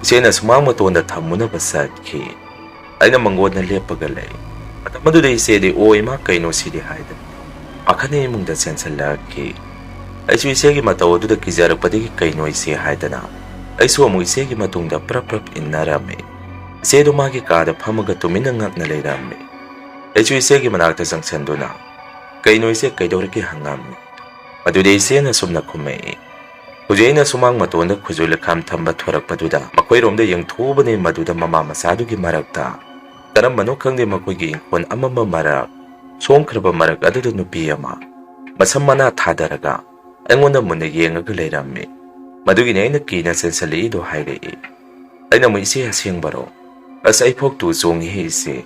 ꯏꯆꯦꯅ ꯁꯨꯃꯥꯡ ꯃꯇꯣꯟꯗ ꯊꯝꯃꯨꯅꯕ ꯆꯠꯈꯤ꯫ ꯑꯩꯅ ꯃꯪꯒꯣꯟꯗ ꯂꯦꯞꯄꯒ ꯂꯩ꯫ ꯃꯇꯝ ꯑꯗꯨꯗ ꯏꯆꯦꯗꯤ "ꯑꯣ ꯏꯃꯥ, ꯀꯩꯅꯣ ꯁꯤꯗꯤ?" ꯍꯥꯏꯗꯅ ꯄꯥꯈꯠꯅ ꯏꯃꯨꯡꯗ ꯆꯦꯟꯁꯤꯜꯂꯛꯈꯤ꯫ ꯑꯩꯁꯨ ꯏꯆꯦꯒꯤ ꯃꯇꯧ ꯑꯗꯨꯗ ꯀꯤꯖꯔꯛꯄꯗꯒꯤ "ꯀꯩꯅꯣ ꯏꯆꯦ?" ꯍꯥꯏꯗꯅ ꯑꯩꯁꯨ ꯑꯃꯨꯛ ꯏꯆꯦꯒꯤ ꯃꯇꯨꯡꯗ ꯄ꯭ꯔꯞ ꯄ꯭ꯔꯞ ꯏꯟꯅꯔꯝꯃꯤ꯫ ꯏꯆꯦꯗꯨ ꯃꯥꯒꯤ ꯀꯥꯗ ꯐꯝꯃꯒ ꯇꯨꯃꯤꯟꯅ ꯉꯛꯅ ꯂꯩꯔꯝꯃꯤ꯫ ꯑꯩꯁꯨ ꯏꯆꯦꯒꯤ ꯃꯅꯥꯛꯇ ꯆꯪꯁꯤꯟꯗꯨꯅ "ꯀꯩꯅꯣ ꯏꯆꯦ, ꯀꯩꯗꯧꯔꯒꯦ?" ꯍꯪꯉꯝꯃꯤ꯫ ꯑꯗꯨꯗꯤ ꯏꯆꯦꯅ ꯁꯨꯝꯅ ꯈꯨꯝꯃꯛꯏ, "ꯍꯧꯖꯤꯛ ꯑꯩꯅ ꯁꯨꯃꯥꯡ ꯃꯇꯣꯟꯗ ꯈꯨꯖꯨ ꯂꯩꯈꯥꯝ ꯊꯝꯕ ꯊꯣꯔꯛꯄꯗꯨꯗ ꯃꯈꯣꯏꯔꯣꯝꯗ ꯌꯦꯡꯊꯣꯛꯎꯕꯅꯤ, ꯃꯗꯨꯗ ꯃꯃꯥ ꯃꯆꯥꯗꯨꯒꯤ ꯃꯔꯛꯇ ꯀꯔꯝꯕꯅꯣ ꯈꯪꯗꯦ, ꯃꯈꯣꯏꯒꯤ ꯏꯪꯈꯣꯜ ꯑꯃꯝꯕ ꯃꯔꯛ, ꯁꯣꯡꯈ꯭ꯔꯕ ꯃꯔꯛ ꯑꯗꯨꯗ ꯅꯨꯄꯤ ꯑꯃ ꯃꯁꯝ ꯃꯅꯥ ꯊꯥꯗꯔꯒ ꯑꯩꯉꯣꯟꯗ ꯃꯨꯟꯅ ꯌꯦꯡꯉꯒ ꯂꯩꯔꯝꯃꯤ꯫ ꯃꯗꯨꯒꯤꯅꯤ ꯑꯩꯅ ꯀꯤꯅ ꯆꯦꯟꯁꯤꯜꯂꯛꯏꯗꯣ" ꯍꯥꯏꯔꯛꯏ꯫ ꯑꯩꯅ ꯑꯃꯨꯛ, "ꯏꯆꯦ, ꯑꯁꯦꯡꯕꯔꯣ? ꯑꯁ, ꯑꯩ ꯐꯥꯎ ꯇꯨ ꯆꯣꯡꯉꯤꯍꯦ ꯏꯆꯦ꯫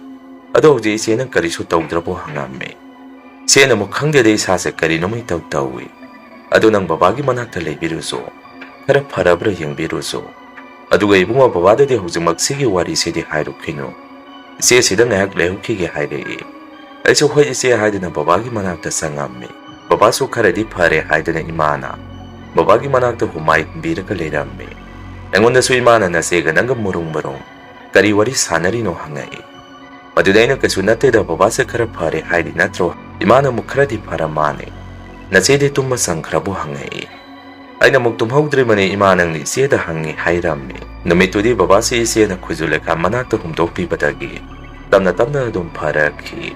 ꯑꯗꯣ ꯍꯧꯖꯤꯛ ꯏꯆꯦ ꯅꯪ ꯀꯔꯤꯁꯨ ꯇꯧꯗ꯭ꯔꯕꯣ?" ꯍꯪꯉꯝꯃꯤ꯫ ꯏꯆꯦꯅ ꯑꯃꯨꯛ, "ꯈꯪꯗꯦꯗ, ꯏꯁꯥꯁꯦ ꯀꯔꯤꯅꯣꯝ ꯏꯇꯧ ꯇꯧꯏ꯫ ꯑꯗꯣ ꯅꯪ ꯕꯕꯥꯒꯤ ꯃꯅꯥꯛꯇ ꯂꯩꯕꯤꯔꯨꯆꯣ꯫ ꯈꯔ ꯐꯔꯕ꯭ꯔꯥ ꯌꯦꯡꯕꯤꯔꯨꯆꯣ꯫ ꯑꯗꯨꯒ ꯏꯕꯨꯡꯉꯣ, ꯕꯕꯥꯗꯗꯤ ꯍꯧꯖꯤꯛꯃꯛ ꯁꯤꯒꯤ ꯋꯥꯔꯤꯁꯤꯗꯤ ꯍꯥꯏꯔꯨꯈꯤꯅꯨ꯫ ꯏꯆꯦ ꯁꯤꯗ ꯉꯥꯏꯍꯥꯛ ꯂꯩꯍꯧꯈꯤꯒꯦ" ꯍꯥꯏꯔꯛꯏ꯫ ꯑꯩꯁꯨ "ꯍꯣꯏ ꯏꯆꯦ" ꯍꯥꯏꯗꯨꯅ ꯕꯕꯥꯒꯤ ꯃꯅꯥꯛꯇ ꯆꯪꯉꯝꯃꯤ꯫ ꯕꯕꯥꯁꯨ ꯈꯔꯗꯤ ꯐꯔꯦ ꯍꯥꯏꯗꯨꯅ ꯏꯃꯥꯅ ꯕꯕꯥꯒꯤ ꯃꯅꯥꯛꯇ ꯍꯨꯃꯥꯏ ꯍꯨꯝꯕꯤꯔꯒ ꯂꯩꯔꯝꯃꯤ꯫ ꯑꯩꯉꯣꯟꯗꯁꯨ ꯏꯃꯥꯅ "ꯅꯆꯦꯒ ꯅꯪꯒ ꯃꯨꯔꯨꯡ ꯃꯔꯨꯡ ꯀꯔꯤ ꯋꯥꯔꯤ ꯁꯥꯟꯅꯔꯤꯅꯣ?" ꯍꯪꯉꯛꯏ꯫ ꯃꯗꯨꯗ ꯑꯩꯅ "ꯀꯩꯁꯨ ꯅꯠꯇꯦꯗ, ꯕꯕꯥꯁꯦ ꯈꯔ ꯐꯔꯦ ꯍꯥꯏꯔꯤ ꯅꯠꯇ꯭ꯔꯣ?" ꯏꯃꯥꯅ ꯑꯃꯨꯛ "ꯈꯔꯗꯤ ꯐꯔ ꯃꯥꯅꯦ꯫ ꯅꯆꯦꯗꯤ ꯇꯨꯝꯕ ꯆꯪꯈ꯭ꯔꯕꯣ?" ꯍꯪꯉꯛꯏ꯫ ꯑꯩꯅ ꯑꯃꯨꯛ "ꯇꯨꯝꯍꯧꯗ꯭ꯔꯤꯕꯅꯤ ꯏꯃꯥ, ꯅꯪꯗꯤ ꯏꯆꯦꯗ ꯍꯪꯉꯤ" ꯍꯥꯏꯔꯝꯃꯤ꯫ ꯅꯨꯃꯤꯠꯇꯨꯗꯤ ꯕꯕꯥꯁꯤ ꯏꯆꯦꯅ ꯈꯨꯖꯨ ꯂꯩꯈꯥꯝ ꯃꯅꯥꯛꯇ ꯍꯨꯝꯗꯣꯛꯄꯤꯕꯗꯒꯤ ꯇꯞꯅ ꯇꯞꯅ ꯑꯗꯨꯝ ꯐꯔꯛꯈꯤ꯫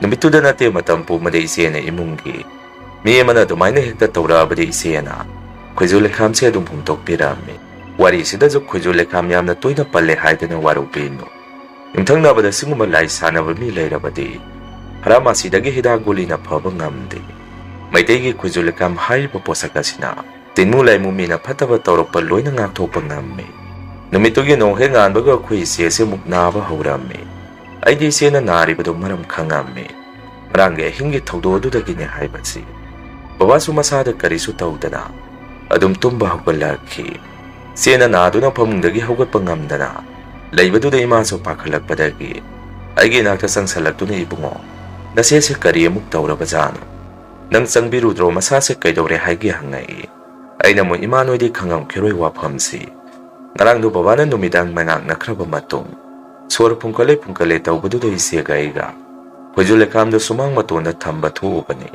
ꯅꯨꯃꯤꯠꯇꯨꯗ ꯅꯠꯇꯦ, ꯃꯇꯝ ꯄꯨꯝꯕꯗ ꯏꯆꯦꯅ ꯏꯃꯨꯡꯒꯤ ꯃꯤ ꯑꯃꯅ ꯑꯗꯨꯃꯥꯏꯅ ꯍꯦꯛꯇ ꯇꯧꯔꯛꯑꯕꯗꯤ ꯏꯆꯦꯅ ꯈꯨꯖꯨ ꯂꯩꯈꯥꯝꯁꯦ ꯑꯗꯨꯝ ꯍꯨꯝꯗꯣꯛꯄꯤꯔꯝꯃꯤ꯫ ꯋꯥꯔꯤꯁꯤꯗꯁꯨ ꯈꯨꯖꯨ ꯂꯩꯈꯥꯝ ꯌꯥꯝꯅ ꯇꯣꯏꯅ ꯄꯜꯂꯦ ꯍꯥꯏꯗꯅ ꯋꯥꯔꯧꯕꯤꯅꯨ꯫ ꯌꯨꯝꯊꯪꯅꯕꯗ ꯁꯤꯒꯨꯝꯕ ꯂꯥꯏ ꯁꯥꯟꯅꯕ ꯃꯤ ꯂꯩꯔꯕꯗꯤ ꯐꯥꯔꯃꯥꯁꯤꯗꯒꯤ ꯍꯤꯗꯥꯛ ꯒꯨꯂꯤꯅ ꯐꯕ ꯉꯝꯗꯦ꯫ ꯃꯩꯇꯩꯒꯤ ꯈꯨꯖꯨ ꯂꯩꯈꯥꯝ ꯍꯥꯏꯔꯤꯕ ꯄꯣꯠꯁꯛ ꯑꯁꯤꯅ ꯇꯤꯟꯃꯨ ꯂꯥꯏꯃꯨ ꯃꯤꯅ ꯐꯠꯇꯕ ꯇꯧꯔꯛꯄ ꯂꯣꯏꯅ ꯉꯥꯛꯊꯣꯛꯄ ꯉꯝꯃꯤ꯫ ꯅꯨꯃꯤꯠꯇꯨꯒꯤ ꯅꯣꯡ ꯍꯦꯛ ꯉꯥꯟꯕꯒ ꯑꯩꯈꯣꯏ ꯏꯆꯦ ꯑꯁꯤ ꯑꯃꯨꯛ ꯅꯥꯕ ꯍꯧꯔꯝꯃꯤ꯫ ꯑꯩꯗꯤ ꯏꯆꯦꯅ ꯅꯥꯔꯤꯕꯗꯨ ꯃꯔꯝ ꯈꯪꯉꯝꯃꯤ꯫ ꯉꯔꯥꯡꯒꯤ ꯑꯍꯤꯡꯒꯤ ꯊꯧꯗꯣꯛ ꯑꯗꯨꯗꯒꯤꯅꯤ ꯍꯥꯏꯕꯁꯤ꯫ ꯕꯕꯥꯁꯨ ꯃꯁꯥꯗ ꯀꯔꯤꯁꯨ ꯇꯧꯗꯅ ꯑꯗꯨꯝ ꯇꯨꯝꯕ ꯍꯧꯒꯠꯂꯛꯈꯤ꯫ ꯏꯆꯦꯅ ꯅꯥꯗꯨꯅ ꯐꯃꯨꯡꯗꯒꯤ ꯍꯧꯒꯠꯄ ꯉꯝꯗꯅ ꯂꯩꯕꯗꯨꯗ ꯏꯃꯥꯁꯨ ꯄꯥꯈꯠꯂꯛꯄꯗꯒꯤ ꯑꯩꯒꯤ ꯏꯅꯥꯛꯇ ꯆꯪꯁꯜꯂꯛꯇꯨꯅ, "ꯏꯕꯨꯡꯉꯣ, ꯅꯆꯦꯁꯦ ꯀꯔꯤ ꯑꯃꯨꯛ ꯇꯧꯔꯕꯖꯥꯠꯅꯣ? "ꯅꯪ ꯆꯪꯕꯤꯔꯨꯗ꯭ꯔꯣ? ꯃꯁꯥꯁꯦ ꯀꯩꯗꯧꯔꯦ ꯍꯥꯏꯒꯦ?" ꯍꯪꯉꯛꯏ꯫ ꯑꯩꯅ ꯑꯃꯨꯛ, "ꯏꯃꯥ, ꯅꯣꯏꯗꯤ ꯈꯪꯉꯝꯈꯤꯔꯣꯏ ꯋꯥꯐꯝꯁꯤ꯫ ꯉꯔꯥꯡꯗꯣ ꯕꯕꯥꯅ ꯅꯨꯃꯤꯗꯥꯡ ꯃꯩꯉꯥꯛ ꯅꯛꯈ꯭ꯔꯕ ꯃꯇꯨꯡ ꯁꯣꯔ ꯐꯨꯟꯀꯠꯂꯦ ꯐꯨꯟꯀꯠꯂꯦ ꯇꯧꯕꯗꯨꯗ ꯏꯆꯦꯒ ꯑꯩꯒ ꯈꯣꯏꯖꯨ ꯂꯩꯈꯥꯝꯗ ꯁꯨꯃꯥꯡ ꯃꯇꯣꯟꯗ ꯊꯝꯕ ꯊꯣꯛꯎꯕꯅꯤ꯫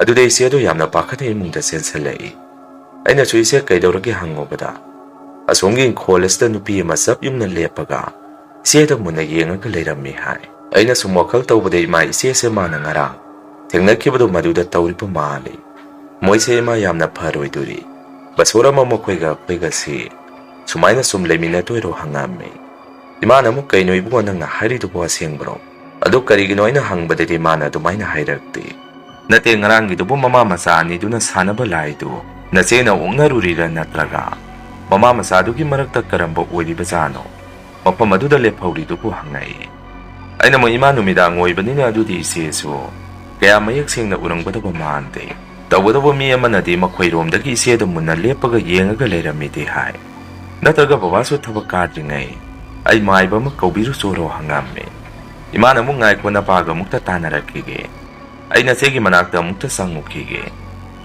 ꯑꯗꯨꯗ ꯏꯆꯦꯗꯣ ꯌꯥꯝꯅ ꯄꯥꯈꯠꯅ ꯏꯃꯨꯡꯗ ꯆꯦꯟꯁꯤꯜꯂꯛꯏ꯫ ꯑꯩꯅꯁꯨ, "ꯏꯆꯦ, ꯀꯩꯗꯧꯔꯒꯦ?" ꯍꯪꯉꯨꯕꯗ, "ꯑꯁꯣꯝꯒꯤ ꯏꯪꯈꯣꯜ ꯑꯁꯤꯗ ꯅꯨꯄꯤ ꯑꯃ ꯆꯞ ꯌꯨꯡꯅ ꯂꯦꯞꯄꯒ ꯏꯆꯦꯗ ꯃꯨꯟꯅ ꯌꯦꯡꯉꯒ ꯂꯩꯔꯝꯃꯤ" ꯍꯥꯏ꯫ ꯑꯩꯅ ꯁꯨꯝ ꯋꯥꯈꯜ ꯇꯧꯕꯗ, ꯏꯃꯥ, ꯏꯆꯦꯁꯦ ꯃꯥꯅ ꯉꯔꯥꯡ ꯊꯦꯡꯅꯈꯤꯕꯗꯣ ꯃꯗꯨꯗ ꯇꯧꯔꯤꯕ ꯃꯥꯜꯂꯤ꯫ ꯃꯣꯏꯁꯦ, ꯏꯃꯥ, ꯌꯥꯝꯅ ꯐꯔꯣꯏꯗꯣꯔꯤ꯫ ꯕꯁꯣꯔ ꯑꯃ ꯃꯈꯣꯏꯒ ꯑꯩꯈꯣꯏꯒꯁꯤ ꯁꯨꯃꯥꯏꯅ ꯁꯨꯝ ꯂꯩꯃꯤꯟꯅꯗꯣꯏꯔꯣ ꯍꯪꯉꯝꯃꯤ꯫ ꯏꯃꯥꯅ ꯑꯃꯨꯛ, "ꯀꯩꯅꯣ ꯏꯕꯨꯡꯉꯣ ꯅꯪꯅ ꯍꯥꯏꯔꯤꯗꯨꯕꯨ ꯑꯁꯦꯡꯕ꯭ꯔꯣ?" ꯑꯗꯨ ꯀꯔꯤꯒꯤꯅꯣ ꯑꯩꯅ ꯍꯪꯕꯗꯗꯤ ꯃꯥꯅ ꯑꯗꯨꯃꯥꯏꯅ ꯍꯥꯏꯔꯛꯇꯦ꯫ "ꯅꯠꯇꯦ, ꯉꯔꯥꯡꯒꯤꯗꯨꯕꯨ ꯃꯃꯥ ꯃꯆꯥ ꯑꯅꯤꯗꯨꯅ ꯁꯥꯟꯅꯕ ꯂꯥꯏꯗꯨ ꯅꯆꯦꯅ ꯑꯣꯛꯅꯔꯨꯔꯤꯔꯥ ꯅꯠꯇ꯭ꯔꯒ ꯃꯃꯥ ꯃꯆꯥꯗꯨꯒꯤ ꯃꯔꯛꯇ ꯀꯔꯝꯕ ꯑꯣꯏꯔꯤꯕꯖꯥꯠꯅꯣ ꯃꯐꯝ ꯑꯗꯨꯗ ꯂꯦꯞꯍꯧꯔꯤꯗꯨꯕꯨ?" ꯍꯪꯉꯛꯏ꯫ ꯑꯩꯅ ꯑꯃꯨꯛ, "ꯏꯃꯥ, ꯅꯨꯃꯤꯗꯥꯡ ꯑꯣꯏꯕꯅꯤꯅ ꯑꯗꯨꯗꯤ ꯏꯆꯦꯁꯨ ꯀꯌꯥ ꯃꯌꯦꯛ ꯁꯦꯡꯅ ꯎꯔꯝꯒꯗꯕ ꯃꯥꯟꯗꯦ꯫ ꯇꯧꯕꯇꯕꯨ ꯃꯤ ꯑꯃꯅꯗꯤ ꯃꯈꯣꯏꯔꯣꯝꯗꯒꯤ ꯏꯆꯦꯗ ꯃꯨꯟꯅ ꯂꯦꯞꯄꯒ ꯌꯦꯡꯉꯒ ꯂꯩꯔꯝꯃꯤꯗꯤ ꯍꯥꯏ꯫ ꯅꯠꯇ꯭ꯔꯒ ꯕꯕꯥꯁꯨ ꯊꯕꯛ ꯀꯥꯗ꯭ꯔꯤꯉꯩ ꯑꯩ ꯃꯥꯏꯕ ꯑꯃ ꯀꯧꯕꯤꯔꯨꯆꯣꯔꯣ?" ꯍꯪꯉꯝꯃꯤ꯫ ꯏꯃꯥꯅ ꯑꯃꯨꯛ, "ꯉꯥꯏꯈꯣ, ꯅꯄꯥꯒ ꯑꯃꯨꯛꯇ ꯇꯥꯟꯅꯔꯛꯈꯤꯒꯦ꯫ ꯑꯩ ꯅꯆꯦꯒꯤ ꯃꯅꯥꯛꯇ ꯑꯃꯨꯛꯇ ꯆꯪꯉꯨꯈꯤꯒꯦ꯫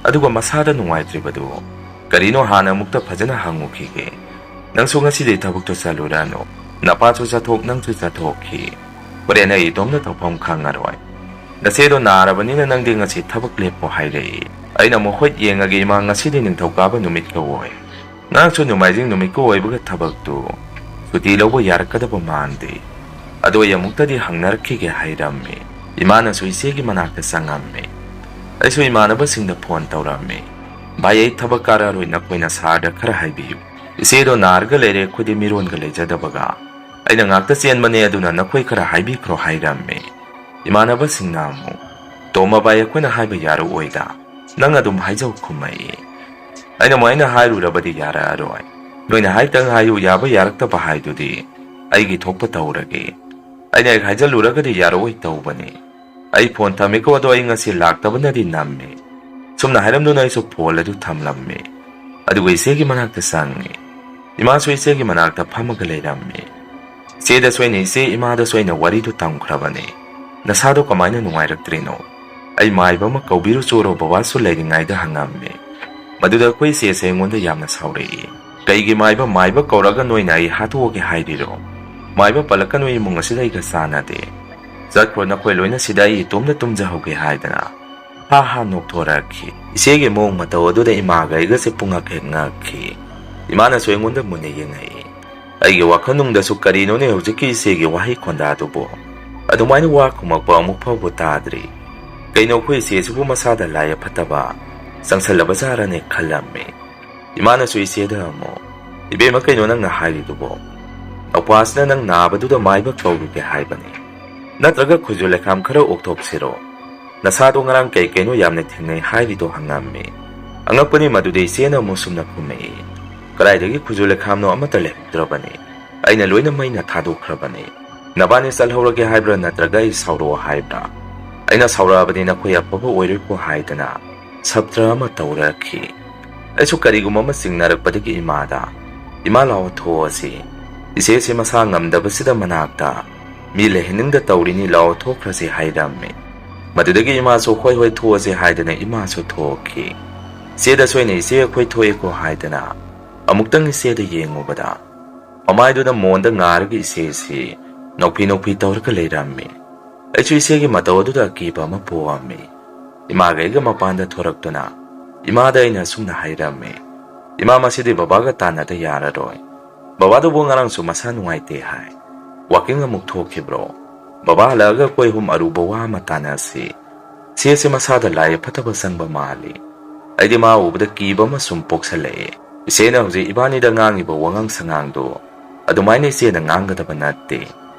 ꯑꯗꯨꯒ ꯃꯁꯥꯗ ꯅꯨꯡꯉꯥꯏꯇ꯭ꯔꯤꯕꯗꯨ ꯀꯔꯤꯅꯣ ꯍꯥꯟꯅ ꯑꯃꯨꯛꯇ ꯐꯖꯅ ꯍꯪꯉꯨꯈꯤꯒꯦ꯫ ꯅꯪꯁꯨ ꯉꯁꯤꯗꯤ ꯊꯕꯛꯇꯣ ꯆꯠꯂꯨꯔꯅꯨ꯫ ꯅꯄꯥꯁꯨ ꯆꯠꯊꯣꯛ, ꯅꯪꯁꯨ ꯆꯠꯊꯣꯛꯈꯤ꯫ ꯍꯣꯔꯦꯟ ꯑꯩ ꯏꯇꯣꯝꯅ ꯇꯧꯐꯝ ꯈꯪꯉꯔꯣꯏ꯫ ꯅꯆꯦꯗꯣ ꯅꯥꯔꯕꯅꯤꯅ ꯅꯪꯗꯤ ꯉꯁꯤ ꯊꯕꯛ ꯂꯦꯞꯄꯣ" ꯍꯥꯏꯔꯛꯏ꯫ ꯑꯩꯅ ꯑꯃꯨꯛ, "ꯍꯣꯏ, ꯌꯦꯡꯉꯒꯦ ꯏꯃꯥ, ꯉꯁꯤꯗꯤ ꯅꯤꯡꯊꯧꯀꯥꯕ ꯅꯨꯃꯤꯠꯀ ꯑꯣꯏ꯫ ꯉꯔꯥꯡꯁꯨ ꯅꯣꯡꯃꯥꯏꯖꯤꯡ ꯅꯨꯃꯤꯠꯀ ꯑꯣꯏꯕꯒ ꯊꯕꯛꯇꯨ ꯁꯨꯇꯤ ꯂꯧꯕ ꯌꯥꯔꯛꯀꯗꯕ ꯃꯥꯟꯗꯦ꯫ ꯑꯗꯣ ꯑꯩ ꯑꯃꯨꯛꯇꯗꯤ ꯍꯪꯅꯔꯛꯈꯤꯒꯦ" ꯍꯥꯏꯔꯝꯃꯤ꯫ ꯏꯃꯥꯅꯁꯨ ꯏꯆꯦꯒꯤ ꯃꯅꯥꯛꯇ ꯆꯪꯉꯝꯃꯤ꯫ ꯑꯩꯁꯨ ꯏꯃꯥꯟꯅꯕꯁꯤꯡꯗ ꯐꯣꯟ ꯇꯧꯔꯝꯃꯤ꯫ "ꯚꯥꯏ, ꯑꯩ ꯊꯕꯛ ꯀꯥꯔꯛꯑꯔꯣꯏ, ꯅꯈꯣꯏꯅ ꯁꯥꯔꯗ ꯈꯔ ꯍꯥꯏꯕꯤꯌꯨ꯫ ꯏꯆꯦꯗꯣ ꯅꯥꯔꯒ ꯂꯩꯔꯦ, ꯑꯩꯈꯣꯏꯗꯤ ꯃꯤꯔꯣꯟꯒ ꯂꯩꯖꯗꯕꯒ꯫ ꯑꯩꯅ ꯉꯥꯛꯇ ꯆꯦꯟꯕꯅꯦ, ꯑꯗꯨꯅ ꯅꯈꯣꯏ ꯈꯔ ꯍꯥꯏꯕꯤꯈ꯭ꯔꯣ" ꯍꯥꯏꯔꯝꯃꯤ꯫ ꯏꯃꯥꯟꯅꯕꯁꯤꯡꯅ ꯑꯃꯨꯛ, "ꯇꯣꯝꯕ ꯚꯥꯏ, ꯑꯩꯈꯣꯏꯅ ꯍꯥꯏꯕ ꯌꯥꯔꯛꯑꯣꯏꯗ, ꯅꯪ ꯑꯗꯨꯝ ꯍꯥꯏꯖꯧ" ꯈꯨꯝꯃꯛꯏ꯫ ꯑꯩꯅ ꯑꯃꯨꯛ, "ꯑꯩꯅ ꯍꯥꯏꯔꯨꯔꯕꯗꯤ ꯌꯥꯔꯛꯑꯔꯣꯏ꯫ ꯅꯣꯏꯅ ꯍꯥꯏꯇꯪ ꯍꯥꯏꯌꯨ, ꯌꯥꯕ ꯌꯥꯔꯛꯇꯕ ꯍꯥꯏꯗꯨꯗꯤ ꯑꯩꯒꯤ ꯊꯣꯛꯄ ꯇꯧꯔꯒꯦ꯫ ꯑꯩꯅ ꯍꯦꯛ ꯍꯥꯏꯖꯜꯂꯨꯔꯒꯗꯤ ꯌꯥꯔꯛꯑꯣꯏ ꯇꯧꯕꯅꯤ꯫ ꯑꯩ ꯐꯣꯟ ꯊꯝꯃꯤꯀꯣ, ꯑꯗꯣ ꯑꯩ ꯉꯁꯤ ꯂꯥꯛꯇꯕꯅꯗꯤ ꯅꯝꯃꯤ"꯫ ꯁꯨꯝꯅ ꯍꯥꯏꯔꯝꯗꯨꯅ ꯑꯩꯁꯨ ꯐꯣꯟ ꯑꯗꯨ ꯊꯝꯂꯝꯃꯤ꯫ ꯑꯗꯨꯒ ꯏꯆꯦꯒꯤ ꯃꯅꯥꯛꯇ ꯆꯪꯉꯤ꯫ ꯏꯃꯥꯁꯨ ꯏꯆꯦꯒꯤ ꯃꯅꯥꯛꯇ ꯐꯝꯃꯒ ꯂꯩꯔꯝꯃꯤ꯫ ꯏꯆꯦꯗꯁꯨ ꯑꯩꯅ, "ꯏꯆꯦ, ꯏꯃꯥꯗꯁꯨ ꯑꯩꯅ ꯋꯥꯔꯤꯗꯨ ꯇꯝꯈ꯭ꯔꯕꯅꯤ꯫ ꯅꯁꯥꯗꯣ ꯀꯃꯥꯏꯅ ꯅꯨꯡꯉꯥꯏꯔꯛꯇ꯭ꯔꯤꯅꯣ? "ꯑꯩ ꯃꯥꯏꯕ ꯑꯃ ꯀꯧꯕꯤꯔꯨ ꯆꯣꯔꯣ ꯕꯕꯥꯁꯨ ꯂꯩꯔꯤꯉꯩꯗ" ꯍꯪꯉꯝꯃꯤ꯫ ꯃꯗꯨꯗ ꯑꯩꯈꯣꯏ ꯏꯆꯦꯁꯦ ꯑꯩꯉꯣꯟꯗ ꯌꯥꯝꯅ ꯁꯥꯎꯔꯛꯏ꯫ "ꯀꯩꯒꯤ ꯃꯥꯏꯕ, ꯃꯥꯏꯕ ꯀꯧꯔꯒ ꯅꯣꯏꯅ ꯑꯩ ꯍꯥꯠꯇꯣꯛꯑꯒꯦ ꯍꯥꯏꯔꯤꯔꯣ? ꯃꯥꯏꯕ ꯄꯜꯂꯛꯀꯅꯨ, ꯏꯃꯨꯡ ꯑꯁꯤꯗ ꯑꯩꯒ ꯆꯥꯟꯅꯗꯦ꯫ ꯆꯠꯈ꯭ꯔꯣ, ꯅꯈꯣꯏ ꯂꯣꯏꯅ, ꯁꯤꯗ ꯑꯩ ꯏꯇꯣꯝꯇ ꯇꯨꯝꯖꯍꯧꯒꯦ" ꯍꯥꯏꯗꯅ ꯍꯥ ꯍꯥ ꯅꯣꯛꯊꯣꯔꯛꯈꯤ꯫ ꯏꯆꯦꯒꯤ ꯃꯑꯣꯡ ꯃꯇꯧ ꯑꯗꯨꯗ ꯏꯃꯥꯒ ꯑꯩꯒꯁꯦ ꯄꯨꯡꯉꯛ ꯍꯦꯛ ꯉꯛꯈꯤ꯫ ꯏꯃꯥꯅꯁꯨ ꯑꯩꯉꯣꯟꯗ ꯃꯨꯟꯅ ꯌꯦꯡꯉꯛꯏ꯫ ꯑꯩꯒꯤ ꯋꯥꯈꯜꯅꯨꯡꯗꯁꯨ, "ꯀꯔꯤꯅꯣꯅꯦ ꯍꯧꯖꯤꯛꯀꯤ ꯏꯆꯦꯒꯤ ꯋꯥꯍꯩ ꯈꯣꯟꯗꯥꯗꯨꯕꯨ? ꯑꯗꯨꯃꯥꯏꯅ ꯋꯥ ꯈꯨꯝꯃꯛꯄ ꯑꯃꯨꯛ ꯐꯥꯎꯕ ꯇꯥꯗ꯭ꯔꯤ꯫ ꯀꯩꯅꯣ, ꯑꯩꯈꯣꯏ ꯏꯆꯦꯁꯤꯕꯨ ꯃꯁꯥꯗ ꯂꯥꯏ ꯑꯐꯠꯇꯕ ꯆꯪꯁꯜꯂꯕꯖꯥꯔꯅꯦ?" ꯈꯜꯂꯝꯃꯤ꯫ ꯏꯃꯥꯅꯁꯨ ꯏꯆꯦꯗ ꯑꯃꯨꯛ, "ꯏꯕꯦꯝꯃ, ꯀꯩꯅꯣ ꯅꯪꯅ ꯍꯥꯏꯔꯤꯗꯨꯕꯣ? ꯅꯧꯄꯥꯁꯤꯅ ꯅꯪ ꯅꯥꯕꯗꯨꯗ ꯃꯥꯏꯕ ꯀꯧꯔꯨꯒꯦ ꯍꯥꯏꯕꯅꯤ꯫ ꯅꯠꯇ꯭ꯔꯒ ꯈꯨꯖꯨ ꯂꯩꯈꯥꯝ ꯈꯔ ꯑꯣꯛꯊꯣꯛꯁꯤꯔꯣ? ꯅꯁꯥꯗꯣ ꯉꯔꯥꯡ ꯀꯩ ꯀꯩꯅꯣ ꯌꯥꯝꯅ ꯊꯦꯡꯅꯩ ꯍꯥꯏꯔꯤꯗꯣ?" ꯍꯪꯉꯝꯃꯤ꯫ ꯑꯉꯛꯄꯅꯤ ꯃꯗꯨꯗꯤ ꯏꯆꯦꯅ ꯑꯃꯨꯛ ꯁꯨꯝꯅ ꯈꯨꯝꯃꯛꯏ, "ꯀꯗꯥꯏꯗꯒꯤ ꯈꯨꯖꯨ ꯂꯩꯈꯥꯝꯅꯣ? ꯑꯃꯠꯇ ꯂꯩꯍꯧꯗ꯭ꯔꯕꯅꯤ꯫ ꯑꯩꯅ ꯂꯣꯏꯅ ꯃꯩꯅ ꯊꯥꯗꯣꯛꯈ꯭ꯔꯕꯅꯤ꯫ ꯅꯕꯥꯅꯤ ꯆꯠꯍꯧꯔꯒꯦ ꯍꯥꯏꯕ꯭ꯔꯥ, ꯅꯠꯇ꯭ꯔꯒ ꯑꯩ ꯁꯥꯎꯔꯛꯑꯣ ꯍꯥꯏꯕ꯭ꯔꯥ? ꯑꯩꯅ ꯁꯥꯎꯔꯛꯑꯕꯗꯤ ꯅꯈꯣꯏ ꯑꯐꯕ ꯑꯣꯏꯔꯣꯏꯀꯣ" ꯍꯥꯏꯗꯅ ꯁꯞꯇ꯭ꯔ ꯑꯃ ꯇꯧꯔꯛꯈꯤ꯫ ꯑꯩꯁꯨ ꯀꯔꯤꯒꯨꯝꯕ ꯑꯃ ꯆꯤꯡꯅꯔꯛꯄꯗꯒꯤ ꯏꯃꯥꯗ, "ꯏꯃꯥ, ꯂꯥꯛꯑꯣ, ꯊꯣꯛꯑꯁꯤ꯫ ꯏꯆꯦꯁꯤ ꯃꯁꯥ ꯉꯝꯗꯕꯁꯤꯗ ꯃꯅꯥꯛꯇ ꯃꯤ ꯂꯩꯍꯟꯅꯤꯡꯗ ꯇꯧꯔꯤꯅꯤ, ꯂꯥꯛꯑꯣ, ꯊꯣꯛꯈ꯭ꯔꯁꯤ" ꯍꯥꯏꯔꯝꯃꯤ꯫ ꯃꯗꯨꯗꯒꯤ ꯏꯃꯥꯁꯨ, "ꯍꯣꯏ, ꯍꯣꯏ, ꯊꯣꯛꯑꯁꯤ" ꯍꯥꯏꯗꯅ ꯏꯃꯥꯁꯨ ꯊꯣꯛꯈꯤ꯫ ꯏꯆꯦꯗꯁꯨ ꯑꯩꯅ, "ꯏꯆꯦ, ꯑꯩꯈꯣꯏ ꯊꯣꯛꯑꯦꯀꯣ" ꯍꯥꯏꯗꯅ ꯑꯃꯨꯛꯇꯪ ꯏꯆꯦꯗ ꯌꯦꯡꯉꯨꯕꯗ, ꯃꯃꯥꯏꯗꯨꯗ ꯃꯣꯟꯗ ꯉꯥꯔꯒ ꯏꯆꯦꯁꯤ ꯅꯣꯛꯐꯤ ꯅꯣꯛꯐꯤ ꯇꯧꯔꯒ ꯂꯩꯔꯝꯃꯤ꯫ ꯑꯩꯁꯨ ꯏꯆꯦꯒꯤ ꯃꯇꯧ ꯑꯗꯨꯗ ꯑꯀꯤꯕ ꯑꯃ ꯄꯣꯛꯑꯝꯃꯤ꯫ ꯏꯃꯥꯒ ꯑꯩꯒ ꯃꯄꯥꯟꯗ ꯊꯣꯔꯛꯇꯨꯅ ꯏꯃꯥꯗ ꯑꯩꯅ ꯑꯁꯨꯝꯅ ꯍꯥꯏꯔꯝꯃꯤ, "ꯏꯃꯥ, ꯃꯁꯤꯗꯤ ꯕꯕꯥꯒ ꯇꯥꯟꯅꯗ ꯌꯥꯔꯔꯣꯏ꯫ ꯕꯕꯥꯗꯨꯕꯨ ꯉꯔꯥꯡꯁꯨ ꯃꯁꯥ ꯅꯨꯡꯉꯥꯏꯇꯦ ꯍꯥꯏ꯫ ꯋꯥꯀꯤꯡ ꯑꯃꯨꯛ ꯊꯣꯛꯈꯤꯕ꯭ꯔꯣ? ꯕꯕꯥ ꯍꯜꯂꯛꯑꯒ ꯑꯩꯈꯣꯏ ꯑꯍꯨꯝ ꯑꯔꯨꯕ ꯋꯥ ꯑꯃ ꯇꯥꯟꯅꯁꯤ꯫ ꯏꯆꯦꯁꯦ ꯃꯁꯥꯗ ꯂꯥꯏ ꯐꯠꯇꯕ ꯆꯪꯕ ꯃꯥꯜꯂꯤ꯫ ꯑꯩꯗꯤ ꯃꯥ ꯎꯕꯗ ꯀꯤꯕ ꯑꯃ ꯁꯨꯝ ꯄꯣꯛꯁꯜꯂꯛꯑꯦ꯫ ꯏꯆꯦꯅ ꯍꯧꯖꯤꯛ ꯏꯕꯥꯅꯤꯗ ꯉꯥꯡꯉꯤꯕ ꯋꯥꯉꯥꯡ ꯁꯉꯥꯡꯗꯣ ꯑꯗꯨꯃꯥꯏꯅ ꯏꯆꯦꯅ ꯉꯥꯡꯒꯗꯕ ꯅꯠꯇꯦ꯫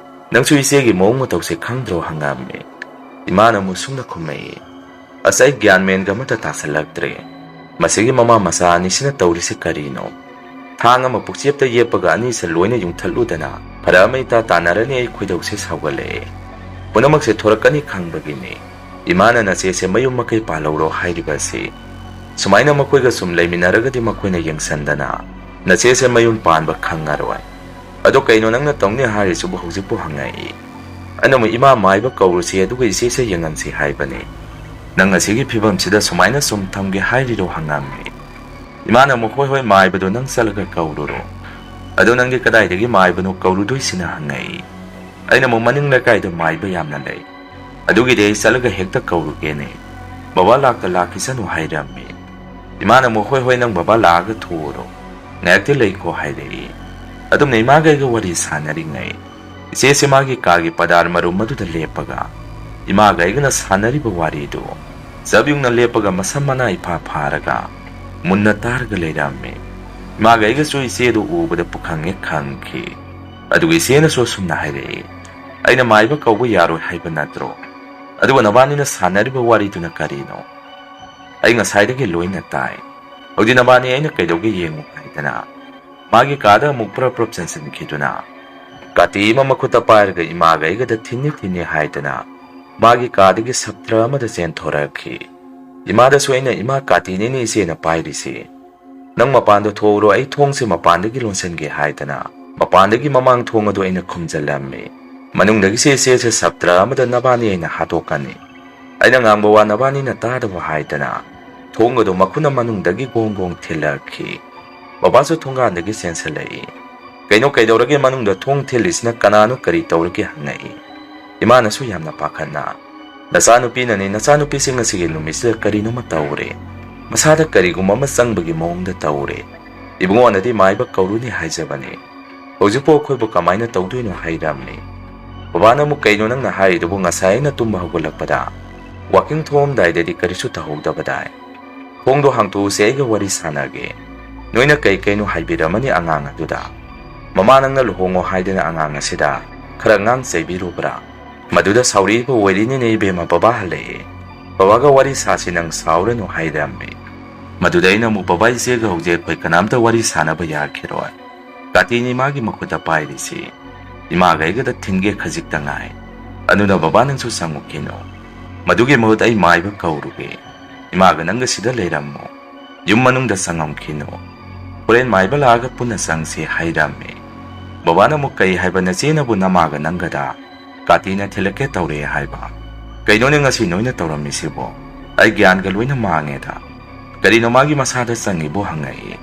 ꯅꯪꯁꯨ ꯏꯆꯦꯒꯤ ꯃꯑꯣꯡ ꯃꯇꯧꯁꯦ ꯈꯪꯗ꯭ꯔꯣ?" ꯍꯪꯉꯝꯃꯤ꯫ ꯏꯃꯥꯅ ꯑꯃꯨꯛ ꯁꯨꯝꯅ ꯈꯨꯝꯃꯛꯏ, "ꯑꯁ, ꯑꯩ ꯒ꯭ꯌꯥꯟ ꯃꯦꯟꯒ ꯑꯃꯠꯇ ꯇꯥꯁꯜꯂꯛꯇ꯭ꯔꯦ꯫ ꯃꯁꯤꯒꯤ ꯃꯃꯥ ꯃꯆꯥ ꯑꯅꯤꯁꯤꯅ ꯇꯧꯔꯤꯁꯦ ꯀꯔꯤꯅꯣ? ꯊꯥꯡ ꯑꯃ ꯄꯨꯛꯆꯦꯞꯇ ꯌꯦꯞꯄꯒ ꯑꯅꯤꯁꯦ ꯂꯣꯏꯅ ꯌꯨꯡꯊꯠꯂꯨꯗꯅ ꯐꯔꯛ ꯑꯃ ꯏꯇꯥ ꯇꯥꯅꯔꯅꯤ, ꯑꯩ ꯈꯣꯏꯗꯧꯁꯦ ꯁꯥꯎꯒꯠꯂꯛꯑꯦ꯫ ꯄꯨꯝꯅꯃꯛꯁꯦ ꯊꯣꯔꯛꯀꯅꯤ ꯈꯪꯕꯒꯤꯅꯤ꯫ ꯏꯃꯥꯅ ꯅꯆꯦꯁꯦ ꯃꯌꯨꯝ ꯃꯀꯩ ꯄꯥꯜꯍꯧꯔꯣ ꯍꯥꯏꯔꯤꯕ ꯑꯁꯤ꯫ ꯁꯨꯃꯥꯏꯅ ꯃꯈꯣꯏꯒ ꯁꯨꯝ ꯂꯩꯃꯤꯟꯅꯔꯒꯗꯤ ꯃꯈꯣꯏꯅ ꯌꯦꯡꯁꯟꯗꯅ ꯅꯆꯦꯁꯦ ꯃꯌꯨꯝ ꯄꯥꯟꯕ ꯈꯪꯉꯔꯣꯏ꯫ ꯑꯗꯣ ꯀꯩꯅꯣ ꯅꯪꯅ ꯇꯧꯅꯤ ꯍꯥꯏꯔꯤꯁꯤꯕꯨ?" ꯍꯧꯖꯤꯛꯄꯨ ꯍꯪꯉꯛꯏ꯫ ꯑꯩꯅ ꯑꯃꯨꯛ, "ꯏꯃꯥ ꯃꯥꯏꯕ ꯀꯧꯔꯨꯁꯤ, ꯑꯗꯨꯒ ꯏꯆꯦꯁꯦ ꯌꯦꯡꯍꯟꯁꯤ ꯍꯥꯏꯕꯅꯤ꯫ "ꯅꯪ ꯑꯁꯤꯒꯤ ꯐꯤꯕꯝꯁꯤꯗ ꯁꯨꯃꯥꯏꯅ ꯁꯨꯝ ꯊꯝꯒꯦ ꯍꯥꯏꯔꯤꯔꯣ?" ꯍꯪꯉꯝꯃꯤ꯫ ꯏꯃꯥꯅ ꯑꯃꯨꯛ, "ꯍꯣꯏ, ꯍꯣꯏ, ꯃꯥꯏꯕꯗꯣ ꯅꯪ ꯆꯠꯂꯒ ꯀꯧꯔꯨꯔꯣ꯫" "ꯑꯗꯣ ꯅꯪꯗꯤ ꯀꯗꯥꯏꯗꯒꯤ ꯃꯥꯏꯕꯅꯣ ꯀꯧꯔꯨꯗꯣꯏꯁꯤꯅ?" ꯍꯪꯉꯛꯏ꯫ ꯑꯩꯅ ꯑꯃꯨꯛ, "ꯃꯅꯤꯡ ꯂꯩꯀꯥꯏꯗ ꯃꯥꯏꯕ ꯌꯥꯝꯅ ꯂꯩ, ꯑꯗꯨꯒꯤꯗꯤ ꯑꯩ ꯆꯠꯂꯒ ꯍꯦꯛꯇ ꯀꯧꯔꯨꯒꯦꯅꯦ꯫ ꯕꯕꯥ ꯂꯥꯛꯇ ꯂꯥꯛꯈꯤꯁꯅꯨ" ꯍꯥꯏꯔꯝꯃꯤ꯫ ꯏꯃꯥꯅ ꯑꯃꯨꯛ, "ꯍꯣꯏ, ꯍꯣꯏ, ꯅꯪ ꯕꯕꯥ ꯂꯥꯛꯑꯒ ꯊꯣꯛꯎꯔꯣ, ꯉꯥꯏꯍꯥꯛꯇꯤ ꯂꯩꯈꯣ" ꯍꯥꯏꯔꯛꯏ꯫ ꯑꯗꯨꯝꯅ ꯏꯃꯥꯒ ꯑꯩꯒ ꯋꯥꯔꯤ ꯁꯥꯟꯅꯔꯤꯉꯩ, ꯏꯆꯦꯁꯦ ꯃꯥꯒꯤ ꯀꯥꯒꯤ ꯄꯗꯥꯔ ꯃꯔꯨꯝ ꯑꯗꯨꯗ ꯂꯦꯞꯄꯒ ꯏꯃꯥꯒ ꯑꯩꯒꯅ ꯁꯥꯟꯅꯔꯤꯕ ꯋꯥꯔꯤꯗꯨ ꯆꯞ ꯌꯨꯡꯅ ꯂꯦꯞꯄꯒ ꯃꯁꯝ ꯃꯅꯥ ꯏꯐꯥ ꯐꯥꯔꯒ ꯃꯨꯟꯅ ꯇꯥꯔꯒ ꯂꯩꯔꯝꯃꯤ꯫ ꯏꯃꯥꯒ ꯑꯩꯒꯁꯨ ꯏꯆꯦꯗꯨ ꯎꯕꯗ ꯄꯨꯈꯪ ꯍꯦꯛ ꯈꯪꯈꯤ꯫ ꯑꯗꯨꯒ ꯏꯆꯦꯅꯁꯨ ꯑꯁꯨꯝꯅ ꯍꯥꯏꯔꯛꯏ, "ꯑꯩꯅ ꯃꯥꯏꯕ ꯀꯧꯕ ꯌꯥꯔꯣꯏ ꯍꯥꯏꯕ ꯅꯠꯇ꯭ꯔꯣ? ꯑꯗꯨꯒ ꯅꯕꯥꯅꯤꯅ ꯁꯥꯟꯅꯔꯤꯕ ꯋꯥꯔꯤꯗꯨꯅ ꯀꯔꯤꯅꯣ? ꯑꯩ ꯉꯁꯥꯏꯗꯒꯤ ꯂꯣꯏꯅ ꯇꯥꯏ꯫ ꯍꯧꯖꯤꯛ ꯅꯕꯥꯅꯤ ꯑꯩꯅ ꯀꯩꯗꯧꯒꯦ ꯌꯦꯡꯉꯨ ꯍꯥꯏꯗꯅ" ꯃꯥꯒꯤ ꯀꯥꯗ ꯑꯃꯨꯛ ꯄ꯭ꯔꯞ ꯄ꯭ꯔꯞ ꯆꯪꯁꯤꯟꯈꯤꯗꯨꯅ ꯀꯥꯇꯤ ꯑꯃ ꯃꯈꯨꯠꯇ ꯄꯥꯏꯔꯒ ꯏꯃꯥꯒ ꯑꯩꯒꯗ ꯊꯤꯟꯅꯤ ꯊꯤꯟꯅꯤ ꯍꯥꯏꯗꯅ ꯃꯥꯒꯤ ꯀꯥꯗꯒꯤ ꯁꯞꯇ꯭ꯔ ꯑꯃꯗ ꯆꯦꯟꯊꯣꯔꯛꯈꯤ꯫ ꯏꯃꯥꯗꯁꯨ ꯑꯩꯅ, "ꯏꯃꯥ, ꯀꯥꯇꯤꯅꯤꯅꯦ ꯏꯆꯦꯅ ꯄꯥꯏꯔꯤꯁꯤ꯫ ꯅꯪ ꯃꯄꯥꯟꯗ ꯊꯣꯛꯎꯔꯣ, ꯑꯩ ꯊꯣꯡꯁꯦ ꯃꯄꯥꯟꯗꯒꯤ ꯂꯣꯟꯁꯤꯟꯒꯦ" ꯍꯥꯏꯗꯅ ꯃꯄꯥꯟꯗꯒꯤ ꯃꯃꯥꯡ ꯊꯣꯡ ꯑꯗꯨ ꯑꯩꯅ ꯈꯨꯝꯖꯤꯜꯂꯝꯃꯤ꯫ ꯃꯅꯨꯡꯗꯒꯤꯁꯦ ꯏꯆꯦꯁꯦ ꯁꯞꯇ꯭ꯔ ꯑꯃꯗ ꯅꯕꯥꯅꯤ ꯑꯩꯅ ꯍꯥꯠꯇꯣꯛꯀꯅꯤ꯫ ꯑꯩꯅ ꯉꯥꯡꯕ ꯋꯥ ꯅꯕꯥꯅꯤꯅ ꯇꯥꯗꯕ ꯍꯥꯏꯗꯅ ꯊꯣꯡ ꯑꯗꯨ ꯃꯈꯨꯠꯅ ꯃꯅꯨꯡꯗꯒꯤ ꯒꯣꯡ ꯒꯣꯡ ꯊꯤꯜꯂꯛꯈꯤ꯫ ꯕꯕꯥꯁꯨ ꯊꯣꯡꯒꯥꯟꯗꯒꯤ ꯆꯦꯟꯁꯤꯜꯂꯛꯏ꯫ "ꯀꯩꯅꯣ, ꯀꯩꯗꯧꯔꯒꯦ? ꯃꯅꯨꯡꯗ ꯊꯣꯡ ꯊꯤꯜꯂꯤꯁꯤꯅ ꯀꯅꯥꯅꯣ, ꯀꯔꯤ ꯇꯧꯔꯒꯦ?" ꯍꯪꯉꯛꯏ꯫ ꯏꯃꯥꯅꯁꯨ ꯌꯥꯝꯅ ꯄꯥꯈꯠꯅ, "ꯅꯆꯥꯅꯨꯄꯤꯅꯅꯦ, ꯅꯆꯥꯅꯨꯄꯤꯁꯤ ꯉꯁꯤꯒꯤ ꯅꯨꯃꯤꯠꯁꯤꯗ ꯀꯔꯤꯅꯣꯃ ꯇꯧꯔꯦ꯫ ꯃꯁꯥꯗ ꯀꯔꯤꯒꯨꯝꯕ ꯑꯃ ꯆꯪꯕꯒꯤ ꯃꯑꯣꯡꯗ ꯇꯧꯔꯦ꯫ ꯏꯕꯨꯡꯉꯣꯅꯗꯤ ꯃꯥꯏꯕ ꯀꯧꯔꯨꯅꯤ ꯍꯥꯏꯖꯕꯅꯦ꯫ ꯍꯧꯖꯤꯛꯄꯨ ꯑꯩꯈꯣꯏꯕꯨ ꯀꯃꯥꯏꯅ ꯇꯧꯗꯣꯏꯅꯣ?" ꯍꯥꯏꯔꯝꯃꯤ꯫ ꯕꯕꯥꯅ ꯑꯃꯨꯛ, "ꯀꯩꯅꯣ ꯅꯪꯅ ꯍꯥꯏꯔꯤꯗꯨꯕꯨ? ꯉꯁꯥꯏ ꯑꯩꯅ ꯇꯨꯝꯕ ꯍꯧꯒꯠꯂꯛꯄꯗ ꯋꯥꯀꯤꯡ ꯊꯣꯛꯑꯝꯗꯥꯏꯗꯗꯤ ꯀꯔꯤꯁꯨ ꯇꯧꯍꯧꯗꯕꯗꯥꯏ? ꯊꯣꯡꯗꯣ ꯍꯥꯡꯇꯣꯛꯎꯁꯦ, ꯑꯩꯒ ꯋꯥꯔꯤ ꯁꯥꯟꯅꯒꯦ꯫ ꯅꯣꯏꯅ ꯀꯩ ꯀꯩꯅꯣ ꯍꯥꯏꯕꯤꯔꯝꯃꯅꯤ ꯑꯉꯥꯡ ꯑꯗꯨꯗ꯫ ꯃꯃꯥ ꯅꯪꯅ ꯂꯨꯍꯣꯡꯉꯣ ꯍꯥꯏꯗꯅ ꯑꯉꯥꯡ ꯑꯁꯤꯗ ꯈꯔ ꯉꯥꯡ ꯆꯩꯕꯤꯔꯨꯕ꯭ꯔꯥ?" ꯃꯗꯨꯗ ꯁꯥꯎꯔꯛꯏꯕ ꯑꯣꯏꯔꯤꯅꯤꯅꯦ ꯏꯕꯦꯝꯃ, ꯕꯕꯥ ꯍꯜꯂꯛꯑꯦ꯫ ꯕꯕꯥꯒ ꯋꯥꯔꯤ ꯁꯥꯁꯤ, ꯅꯪ ꯁꯥꯎꯔꯅꯨ ꯍꯥꯏꯔꯝꯃꯤ꯫ ꯃꯗꯨꯗ ꯑꯩꯅ ꯑꯃꯨꯛ, "ꯕꯕꯥ, ꯏꯆꯦꯒ ꯍꯧꯖꯤꯛ ꯑꯩꯈꯣꯏ ꯀꯅꯥꯝꯇ ꯋꯥꯔꯤ ꯁꯥꯟꯅꯕ ꯌꯥꯈꯤꯔꯣꯏ꯫ ꯀꯥꯇꯤꯅꯤ ꯃꯥꯒꯤ ꯃꯈꯨꯠꯇ ꯄꯥꯏꯔꯤꯁꯤ꯫ ꯏꯃꯥꯒ ꯑꯩꯒꯗ ꯊꯤꯟꯒꯦ ꯈꯖꯤꯛꯇ ꯉꯥꯏ꯫ ꯑꯗꯨꯅ ꯕꯕꯥ ꯅꯪꯁꯨ ꯆꯪꯉꯨꯈꯤꯅꯣ꯫ ꯃꯗꯨꯒꯤ ꯃꯍꯨꯠ ꯑꯩ ꯃꯥꯏꯕ ꯀꯧꯔꯨꯒꯦ꯫ ꯏꯃꯥꯒ ꯅꯪꯒ ꯁꯤꯗ ꯂꯩꯔꯝꯃꯣ꯫ ꯌꯨꯝ ꯃꯅꯨꯡꯗ ꯆꯪꯉꯝꯈꯤꯅꯣ꯫ ꯍꯣꯔꯦꯟ ꯃꯥꯏꯕ ꯂꯥꯛꯑꯒ ꯄꯨꯟꯅ ꯆꯪꯁꯦ" ꯍꯥꯏꯔꯝꯃꯦ꯫ ꯕꯕꯥꯅ ꯑꯃꯨꯛ, "ꯀꯩ ꯍꯥꯏꯕ, ꯅꯆꯦꯅꯕꯨ ꯅꯃꯥꯒ ꯅꯪꯒꯗ ꯀꯥꯇꯤꯅ ꯊꯤꯜꯂꯛꯀꯦ ꯇꯧꯔꯦ ꯍꯥꯏꯕ?" "ꯀꯩꯅꯣꯅꯦ ꯉꯁꯤ ꯅꯣꯏꯅ ꯇꯧꯔꯝꯃꯤꯁꯤꯕꯣ? ꯑꯩ ꯒ꯭ꯌꯥꯟꯒ ꯂꯣꯏꯅ ꯃꯥꯡꯉꯦꯗ꯫ ꯀꯔꯤꯅꯣ ꯃꯥꯒꯤ ꯃꯁꯥꯗ ꯆꯪꯉꯤꯕꯣ?" ꯍꯪꯉꯛꯏ꯫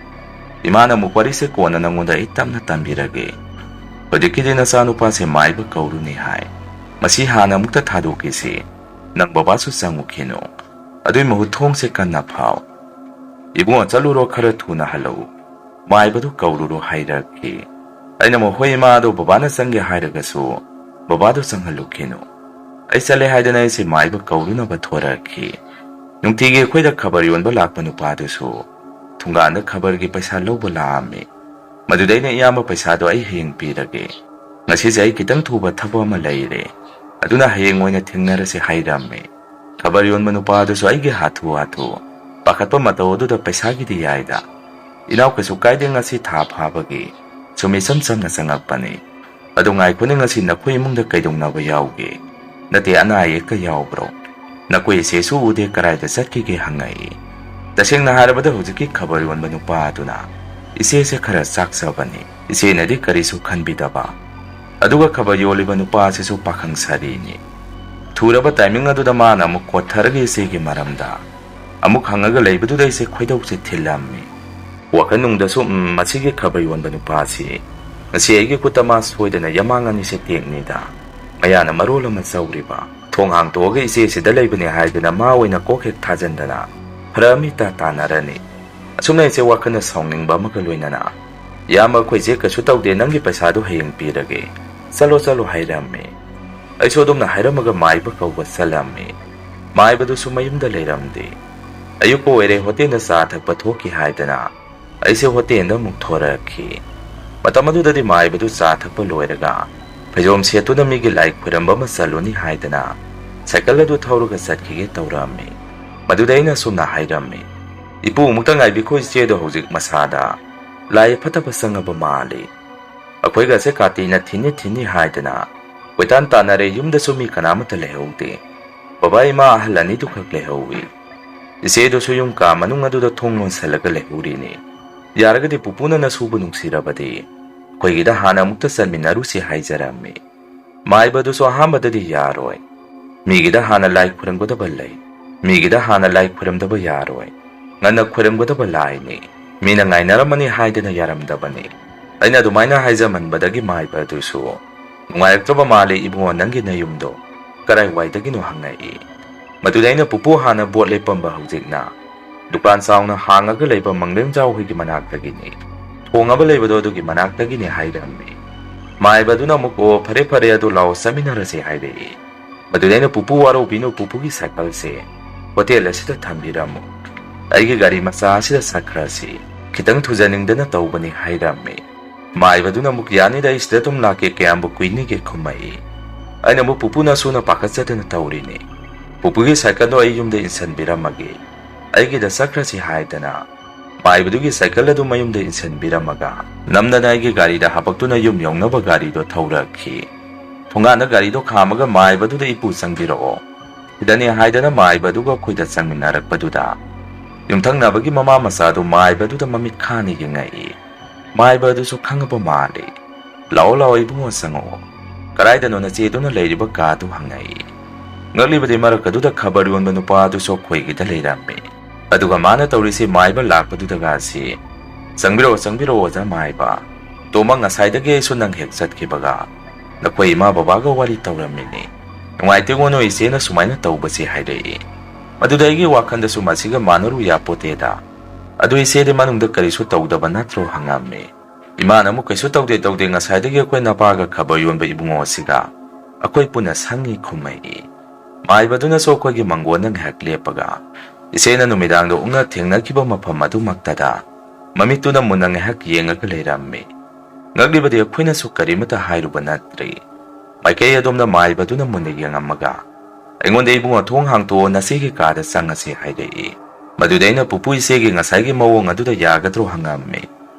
ꯏꯃꯥꯅ ꯑꯃꯨꯛ, "ꯋꯥꯔꯤꯁꯦ ꯀꯣꯟꯅ ꯅꯪꯉꯣꯟꯗ ꯑꯩ ꯇꯞꯅ ꯇꯝꯕꯤꯔꯒꯦ꯫ ꯍꯧꯖꯤꯛꯀꯤꯗꯤ ꯅꯆꯥꯅꯨꯄꯥꯁꯦ ꯃꯥꯏꯕ ꯀꯧꯔꯨꯅꯤ ꯍꯥꯏ꯫ ꯃꯁꯤ ꯍꯥꯟꯅ ꯑꯃꯨꯛꯇ ꯊꯥꯗꯣꯛꯈꯤꯁꯤ꯫ ꯅꯪ ꯕꯕꯥꯁꯨ ꯆꯪꯉꯨꯈꯤꯅꯨ꯫ ꯑꯗꯨꯏ ꯃꯍꯨꯠ ꯊꯣꯡꯁꯦ ꯀꯟꯅ ꯐꯥꯎ꯫ ꯏꯕꯨꯡꯉꯣ, ꯆꯠꯂꯨꯔꯣ, ꯈꯔ ꯊꯨꯅ ꯍꯜꯂꯛꯎ꯫ ꯃꯥꯏꯕꯗꯨ ꯀꯧꯔꯨꯔꯣ ꯍꯥꯏꯔꯛꯈꯤ꯫ ꯑꯩꯅ ꯑꯃꯨꯛ, "ꯍꯣꯏ ꯏꯃꯥ, ꯑꯗꯣ ꯕꯕꯥꯅ ꯆꯪꯒꯦ ꯍꯥꯏꯔꯒꯁꯨ ꯕꯕꯥꯗꯣ ꯆꯪꯍꯜꯂꯨꯈꯤꯅꯨ꯫ ꯑꯩ ꯆꯠꯂꯦ ꯍꯥꯏꯗꯅ ꯑꯩꯁꯦ ꯃꯥꯏꯕ ꯀꯧꯔꯨꯅꯕ ꯊꯣꯔꯛꯈꯤ꯫" ꯅꯨꯡꯇꯤꯒꯤ ꯑꯩꯈꯣꯏꯗ ꯈꯕꯔ ꯌꯣꯟꯕ ꯂꯥꯛꯄ ꯅꯨꯄꯥꯗꯨꯁꯨ ꯊꯣꯡꯒꯥꯟꯗ ꯈꯕꯔꯒꯤ ꯄꯩꯁꯥ ꯂꯧꯕ ꯂꯥꯛꯑꯝꯃꯤ꯫ ꯃꯗꯨꯗ ꯑꯩꯅ, "ꯏꯌꯥꯝꯕ, ꯄꯩꯁꯥꯗꯣ ꯑꯩ ꯍꯌꯦꯡ ꯄꯤꯔꯒꯦ꯫ ꯉꯁꯤꯁꯦ ꯑꯩ ꯈꯤꯇꯪ ꯊꯨꯕ ꯊꯕꯛ ꯑꯃ ꯂꯩꯔꯦ꯫ ꯑꯗꯨꯅ ꯍꯌꯦꯡ ꯑꯣꯏꯅ ꯊꯦꯡꯅꯔꯁꯦ," ꯍꯥꯏꯔꯝꯃꯤ꯫ ꯈꯕꯔ ꯌꯣꯟꯕ ꯅꯨꯄꯥ ꯑꯗꯨꯁꯨ ꯑꯩꯒꯤ ꯍꯥꯊꯨ ꯍꯥꯊꯨ ꯄꯥꯈꯠꯄ ꯃꯇꯧ ꯑꯗꯨꯗ, "ꯄꯩꯁꯥꯒꯤꯗꯤ ꯌꯥꯏꯗ ꯏꯅꯥꯎ, ꯀꯩꯁꯨ ꯀꯥꯏꯗꯦ, ꯉꯁꯤ ꯊꯥ ꯐꯥꯕꯒꯤ ꯁꯨꯝ ꯏꯆꯝ ꯆꯝꯅ ꯆꯪꯉꯛꯄꯅꯤ꯫ ꯑꯗꯨ ꯉꯥꯏꯈꯣꯅꯦ, ꯉꯁꯤ ꯅꯈꯣꯏ ꯏꯃꯨꯡꯗ ꯀꯩꯗꯧꯅꯕ ꯌꯥꯎꯒꯦ? ꯅꯠꯇꯦ, ꯑꯅꯥ ꯑꯌꯦꯛꯀ ꯌꯥꯎꯕ꯭ꯔꯣ? ꯅꯈꯣꯏ ꯏꯆꯦꯁꯨ ꯎꯗꯦ, ꯀꯔꯥꯏꯗ ꯆꯠꯈꯤꯒꯦ?" ꯍꯪꯉꯛꯏ꯫ ꯇꯁꯦꯡꯅ ꯍꯥꯏꯔꯕꯗ ꯍꯧꯖꯤꯛꯀꯤ ꯈꯕꯔ ꯌꯣꯟꯕ ꯅꯨꯄꯥ ꯑꯗꯨꯅ ꯏꯆꯦꯁꯦ ꯈꯔ ꯆꯥꯛꯆꯕꯅꯤ꯫ ꯏꯆꯦꯅꯗꯤ ꯀꯔꯤꯁꯨ ꯈꯟꯕꯤꯗꯕ꯫ ꯑꯗꯨꯒ ꯈꯕꯔ ꯌꯣꯜꯂꯤꯕ ꯅꯨꯄꯥ ꯑꯁꯤꯁꯨ ꯄꯥꯈꯪ ꯁꯥꯔꯤꯅꯤ꯫ ꯊꯨꯔꯕ ꯇꯥꯏꯃꯤꯡ ꯑꯗꯨꯗ ꯃꯥꯅ ꯑꯃꯨꯛ ꯀꯣꯠꯊꯔꯒ ꯏꯆꯦꯒꯤ ꯃꯔꯝꯗ ꯑꯃꯨꯛ ꯍꯪꯉꯒ ꯂꯩꯕꯗꯨꯗ ꯑꯩꯁꯦ ꯈꯣꯏꯗꯧꯁꯦ ꯊꯤꯜꯂꯝꯃꯤ꯫ ꯋꯥꯈꯜꯅꯨꯡꯗꯁꯨ, "ꯎꯝ, ꯃꯁꯤꯒꯤ ꯈꯕꯔ ꯌꯣꯟꯕ ꯅꯨꯄꯥꯁꯤ ꯉꯁꯤ ꯑꯩꯒꯤ ꯈꯨꯠꯇ ꯃꯥ ꯁꯣꯏꯗꯅ ꯌꯥꯃꯥꯡ ꯑꯅꯤꯁꯦ ꯇꯦꯛꯅꯤꯗ꯫ ꯃꯌꯥꯅ ꯃꯔꯣꯜ ꯑꯃ ꯆꯧꯔꯤꯕ꯫ ꯊꯣꯡ ꯍꯥꯡꯇꯣꯛꯑꯒ ꯏꯆꯦꯁꯤꯗ ꯂꯩꯕꯅꯦ ꯍꯥꯏꯗꯅ ꯃꯥ ꯑꯣꯏꯅ ꯀꯣꯛ ꯍꯦꯛ ꯊꯥꯖꯟꯗꯅ ꯐꯔꯛ ꯑꯃ ꯏꯇꯥ ꯇꯥꯅꯔꯅꯤ꯫" ꯑꯁꯨꯝꯅ ꯑꯩꯁꯦ ꯋꯥꯈꯜꯅ ꯁꯥꯎꯅꯤꯡꯕ ꯑꯃꯒ ꯂꯣꯏꯅꯅ, "ꯏꯌꯥꯝꯕ, ꯑꯩꯈꯣꯏꯁꯦ ꯀꯩꯁꯨ ꯇꯧꯗꯦ, ꯅꯪꯒꯤ ꯄꯩꯁꯥꯗꯣ ꯍꯌꯦꯡ ꯄꯤꯔꯒꯦ, ꯆꯠꯂꯣ ꯆꯠꯂꯣ" ꯍꯥꯏꯔꯝꯃꯤ꯫ ꯑꯩꯁꯨ ꯑꯗꯨꯝꯅ ꯍꯥꯏꯔꯝꯃꯒ ꯃꯥꯏꯕ ꯀꯧꯕ ꯆꯠꯂꯝꯃꯤ꯫ ꯃꯥꯏꯕꯗꯨꯁꯨ ꯃꯌꯨꯝꯗ ꯂꯩꯔꯝꯗꯦ꯫ ꯑꯌꯨꯛꯄꯨ ꯑꯣꯏꯔꯦ, ꯍꯣꯇꯦꯜꯗ ꯆꯥ ꯊꯛꯄ ꯊꯣꯛꯈꯤ ꯍꯥꯏꯗꯅ ꯑꯩꯁꯦ ꯍꯣꯇꯦꯜꯗ ꯑꯃꯨꯛ ꯊꯣꯔꯛꯈꯤ꯫ ꯃꯇꯝ ꯑꯗꯨꯗꯗꯤ ꯃꯥꯏꯕꯗꯨ ꯆꯥ ꯊꯛꯄ ꯂꯣꯏꯔꯒ ꯐꯩꯖꯣꯝ ꯁꯦꯠꯇꯨꯅ ꯃꯤꯒꯤ ꯂꯥꯏ ꯈꯣꯏꯔꯝꯕ ꯑꯃ ꯆꯠꯂꯨꯅꯤ ꯍꯥꯏꯗꯅ ꯁꯥꯏꯀꯜ ꯑꯗꯨ ꯊꯧꯔꯒ ꯆꯠꯈꯤꯒꯦ ꯇꯧꯔꯝꯃꯤ꯫ ꯃꯗꯨꯗ ꯑꯩꯅ ꯑꯁꯨꯝꯅ ꯍꯥꯏꯔꯝꯃꯤ, "ꯏꯄꯨ, ꯑꯃꯨꯛꯇ ꯉꯥꯏꯕꯤꯈꯣ, ꯏꯆꯦꯗꯣ ꯍꯧꯖꯤꯛ ꯃꯁꯥꯗ ꯂꯥꯏ ꯐꯠꯇꯕ ꯆꯪꯉꯕ ꯃꯥꯜꯂꯤ꯫ ꯑꯩꯈꯣꯏꯒꯁꯦ ꯀꯥꯇꯤꯅ ꯊꯤꯟꯅꯤ ꯊꯤꯟꯅꯤ ꯍꯥꯏꯗꯅ ꯀꯣꯏꯇꯥꯟ ꯇꯥꯟꯅꯔꯦ, ꯌꯨꯝꯗꯁꯨ ꯃꯤ ꯀꯅꯥꯃꯠꯇ ꯂꯩꯍꯧꯗꯦ꯫ ꯕꯕꯥ ꯏꯃꯥ ꯑꯍꯜ ꯑꯅꯤꯗꯨꯈꯛ ꯂꯩꯍꯧꯏ꯫ ꯏꯆꯦꯗꯨꯁꯨ ꯌꯨꯝ ꯀꯥ ꯃꯅꯨꯡ ꯑꯗꯨꯗ ꯊꯣꯡ ꯂꯣꯟꯁꯤꯜꯂꯒ ꯂꯩꯍꯧꯔꯤꯅꯤ꯫ ꯌꯥꯔꯒꯗꯤ ꯄꯨꯄꯨꯅ ꯅꯁꯨꯕꯨ ꯅꯨꯡꯁꯤꯔꯕꯗꯤ ꯑꯩꯈꯣꯏꯒꯤꯗ ꯍꯥꯟꯅ ꯑꯃꯨꯛꯇ ꯆꯠꯃꯤꯟꯅꯔꯨꯁꯤ" ꯍꯥꯏꯖꯔꯝꯃꯤ꯫ ꯃꯥꯏꯕꯗꯨꯁꯨ ꯑꯍꯥꯟꯕꯗꯗꯤ ꯌꯥꯔꯣꯏ꯫ ꯃꯤꯒꯤꯗ ꯍꯥꯟꯅ ꯂꯥꯏ ꯈꯨꯔꯨꯝꯒꯗꯕ ꯂꯩ꯫ ꯃꯤꯒꯤꯗ ꯍꯥꯟꯅ ꯂꯥꯏ ꯈꯨꯔꯨꯝꯗꯕ ꯌꯥꯔꯣꯏ꯫ ꯉꯟꯅ ꯈꯨꯔꯨꯝꯒꯗꯕ ꯂꯥꯏꯅꯤ꯫ ꯃꯤꯅ ꯉꯥꯏꯅꯔꯝꯃꯅꯤ ꯍꯥꯏꯗꯅ ꯌꯥꯔꯝꯗꯕꯅꯤ꯫ ꯑꯩꯅ ꯑꯗꯨꯃꯥꯏꯅ ꯍꯥꯏꯖꯃꯟꯕꯗꯒꯤ ꯃꯥꯏꯕ ꯑꯗꯨꯁꯨ ꯅꯨꯡꯉꯥꯏꯔꯛꯇ꯭ꯔꯕ ꯃꯥꯜꯂꯦ꯫ "ꯏꯕꯨꯡꯉꯣ, ꯅꯪꯒꯤ ꯅꯌꯨꯝꯗꯣ ꯀꯔꯥꯏꯋꯥꯏꯗꯒꯤꯅꯣ?" ꯍꯪꯉꯛꯏ꯫ ꯃꯗꯨꯗ ꯑꯩꯅ, "ꯄꯨꯄꯨ, ꯍꯥꯟꯅ ꯕꯣꯠ ꯂꯦꯞꯄꯝꯕ ꯍꯧꯖꯤꯛꯅ ꯗꯨꯀꯥꯟ ꯆꯥꯎꯅ ꯍꯥꯡꯉꯒ ꯂꯩꯕ ꯃꯪꯂꯦꯝꯖꯥꯎ ꯍꯣꯏꯒꯤ ꯃꯅꯥꯛꯇꯒꯤꯅꯤ꯫ ꯊꯣꯡ ꯑꯃ ꯂꯩꯕꯗꯣ ꯑꯗꯨꯒꯤ ꯃꯅꯥꯛꯇꯒꯤꯅꯤ" ꯍꯥꯏꯔꯝꯃꯤ꯫ ꯃꯥꯏꯕ ꯑꯗꯨꯅ ꯑꯃꯨꯛ, "ꯑꯣ, ꯐꯔꯦ ꯐꯔꯦ, ꯑꯗꯨ ꯂꯥꯛꯑꯣ, ꯆꯠꯃꯤꯟꯅꯔꯁꯦ" ꯍꯥꯏꯔꯛꯏ꯫ ꯃꯗꯨꯗ ꯑꯩꯅ, "ꯄꯨꯄꯨ, ꯋꯥꯔꯧꯕꯤꯅꯨ, ꯄꯨꯄꯨꯒꯤ ꯁꯥꯏꯀꯜꯁꯦ ꯍꯣꯇꯦꯜ ꯑꯁꯤꯗ ꯊꯝꯕꯤꯔꯝꯃꯨ꯫ ꯑꯩꯒꯤ ꯒꯥꯔꯤ ꯃꯆꯥ ꯑꯁꯤꯗ ꯆꯠꯈ꯭ꯔꯁꯤ꯫ ꯈꯤꯇꯪ ꯊꯨꯖꯅꯤꯡꯗꯅ ꯇꯧꯕꯅꯤ" ꯍꯥꯏꯔꯝꯃꯤ꯫ ꯃꯥꯏꯕꯗꯨꯅ ꯑꯃꯨꯛ, "ꯌꯥꯅꯤꯗ, ꯑꯩ ꯁꯤꯗ ꯑꯗꯨꯝ ꯂꯥꯛꯀꯦ, ꯀꯌꯥꯝꯕꯨ ꯀꯨꯏꯅꯤꯒꯦ?" ꯈꯨꯝꯃꯛꯏ꯫ ꯑꯩꯅ ꯑꯃꯨꯛ, "ꯄꯨꯄꯨ, ꯅꯁꯨꯅ ꯄꯥꯈꯠꯆꯗꯅ ꯇꯧꯔꯤꯅꯤ꯫ ꯄꯨꯄꯨꯒꯤ ꯁꯥꯏꯀꯜꯗꯣ ꯑꯩ ꯌꯨꯝꯗ ꯏꯟꯁꯤꯟꯕꯤꯔꯝꯃꯒꯦ꯫ ꯑꯩꯒꯤꯗ ꯆꯠꯈ꯭ꯔꯁꯤ" ꯍꯥꯏꯗꯅ ꯃꯥꯏꯕꯗꯨꯒꯤ ꯁꯥꯏꯀꯜ ꯑꯗꯨ ꯃꯌꯨꯝꯗ ꯏꯟꯁꯤꯟꯕꯤꯔꯝꯃꯒ ꯅꯝꯗꯅ ꯑꯩꯒꯤ ꯒꯥꯔꯤꯗ ꯍꯥꯄꯛꯇꯨꯅ ꯌꯨꯝ ꯌꯧꯅꯕ ꯒꯥꯔꯤꯗꯣ ꯊꯧꯔꯛꯈꯤ꯫ ꯊꯣꯡꯒꯥꯟꯗ ꯒꯥꯔꯤꯗꯣ ꯈꯥꯝꯃꯒ ꯃꯥꯏꯕꯗꯨꯗ, "ꯏꯄꯨ, ꯆꯪꯕꯤꯔꯛꯑꯣ, ꯁꯤꯗꯅꯦ" ꯍꯥꯏꯗꯅ ꯃꯥꯏꯕꯗꯨꯒ ꯑꯩꯈꯣꯏꯗ ꯆꯪꯃꯤꯟꯅꯔꯛꯄꯗꯨꯗ ꯌꯨꯝꯊꯪꯅꯕꯒꯤ ꯃꯃꯥ ꯃꯆꯥꯗꯨ ꯃꯥꯏꯕꯗꯨꯗ ꯃꯃꯤꯠ ꯈꯥꯅ ꯌꯦꯡꯉꯛꯏ꯫ ꯃꯥꯏꯕ ꯑꯗꯨꯁꯨ ꯈꯪꯉꯕ ꯃꯥꯜꯂꯤ꯫ "ꯂꯥꯛꯑꯣ, ꯂꯥꯛꯑꯣ, ꯏꯕꯨꯡꯉꯣ, ꯆꯪꯉꯛꯑꯣ꯫ ꯀꯗꯥꯏꯗꯅꯣ ꯅꯆꯦꯗꯨꯅ ꯂꯩꯔꯤꯕ ꯀꯥꯗꯨ?" ꯍꯪꯉꯛꯏ꯫ ꯉꯛꯂꯤꯕꯗꯤ ꯃꯔꯛ ꯑꯗꯨꯗ ꯈꯕꯔ ꯌꯣꯟꯕ ꯅꯨꯄꯥ ꯑꯗꯨꯁꯨ ꯑꯩꯈꯣꯏꯒꯤꯗ ꯂꯩꯔꯝꯃꯤ꯫ ꯑꯗꯨꯒ ꯃꯥꯅ ꯇꯧꯔꯤꯁꯤ ꯃꯥꯏꯕ ꯂꯥꯛꯄꯗꯨꯗꯒ ꯁꯤ, "ꯆꯪꯕꯤꯔꯛꯑꯣ, ꯆꯪꯕꯤꯔꯛꯑꯣ, ꯑꯣꯖꯥ ꯃꯥꯏꯕ꯫ ꯇꯣꯝꯕ, ꯉꯁꯥꯏꯗꯒꯤ ꯑꯩꯁꯨ ꯅꯪ ꯍꯦꯛ ꯆꯠꯈꯤꯕꯒ ꯅꯈꯣꯏ ꯏꯃꯥ ꯕꯕꯥꯒ ꯋꯥꯔꯤ ꯇꯧꯔꯝꯃꯤꯅꯤ꯫ ꯅꯨꯡꯉꯥꯏꯇꯦꯉꯣ ꯅꯣꯏ ꯏꯆꯦꯅ ꯁꯨꯃꯥꯏꯅ ꯇꯧꯕꯁꯦ" ꯍꯥꯏꯔꯛꯏ꯫ ꯃꯗꯨꯗ ꯑꯩꯒꯤ ꯋꯥꯈꯜꯗꯁꯨ ꯃꯁꯤꯒ ꯃꯥꯟꯅꯔꯨ ꯌꯥꯄꯣꯠꯇꯦꯗ꯫ "ꯑꯗꯨ ꯏꯆꯦꯗꯤ ꯃꯅꯨꯡꯗ ꯀꯔꯤꯁꯨ ꯇꯧꯗꯕ ꯅꯠꯇ꯭ꯔꯣ?" ꯍꯪꯉꯝꯃꯤ꯫ ꯏꯃꯥꯅ ꯑꯃꯨꯛ, "ꯀꯩꯁꯨ ꯇꯧꯗꯦ, ꯇꯧꯗꯦ, ꯉꯁꯥꯏꯗꯒꯤ ꯑꯩꯈꯣꯏ ꯅꯄꯥꯒ ꯈꯕꯔ ꯌꯣꯟꯕ ꯏꯕꯨꯡꯉꯣ ꯑꯁꯤꯒ ꯑꯩꯈꯣꯏ ꯄꯨꯟꯅ ꯁꯪꯉꯤ" ꯈꯨꯝꯃꯛꯏ꯫ ꯃꯥꯏꯕꯗꯨꯅꯁꯨ ꯑꯩꯈꯣꯏꯒꯤ ꯃꯪꯒꯣꯟꯗ ꯉꯥꯏꯍꯥꯛ ꯂꯦꯞꯄꯒ ꯏꯆꯦꯅ ꯅꯨꯃꯤꯗꯥꯡꯗ ꯑꯣꯛꯅ ꯊꯦꯡꯅꯈꯤꯕ ꯃꯐꯝ ꯑꯗꯨꯃꯛꯇꯗ ꯃꯃꯤꯠꯇꯨꯅ ꯃꯨꯟꯅ ꯉꯥꯏꯍꯥꯛ ꯌꯦꯡꯉꯒ ꯂꯩꯔꯝꯃꯤ꯫ ꯉꯛꯂꯤꯕꯗꯤ ꯑꯩꯈꯣꯏꯅꯁꯨ ꯀꯔꯤꯃꯠꯇ ꯍꯥꯏꯔꯨꯕ ꯅꯠꯇ꯭ꯔꯤ꯫ ꯃꯥꯏꯀꯩ ꯑꯗꯣꯝꯗ ꯃꯥꯏꯕꯗꯨꯅ ꯃꯨꯟꯅ ꯌꯦꯡꯉꯝꯃꯒ ꯑꯩꯉꯣꯟꯗ, "ꯏꯕꯨꯡꯉꯣ, ꯊꯣꯡ ꯍꯥꯡꯇꯣꯛꯑꯣ, ꯅꯆꯦꯒꯤ ꯀꯥꯗ ꯆꯪꯉꯁꯤ" ꯍꯥꯏꯔꯛꯏ꯫ ꯃꯗꯨꯗ ꯑꯩꯅ, "ꯄꯨꯄꯨ, ꯏꯆꯦꯒꯤ ꯉꯁꯥꯏꯒꯤ ꯃꯑꯣꯡ ꯑꯗꯨꯗ ꯌꯥꯒꯗ꯭ꯔꯣ?" ꯍꯪꯉꯝꯃꯤ꯫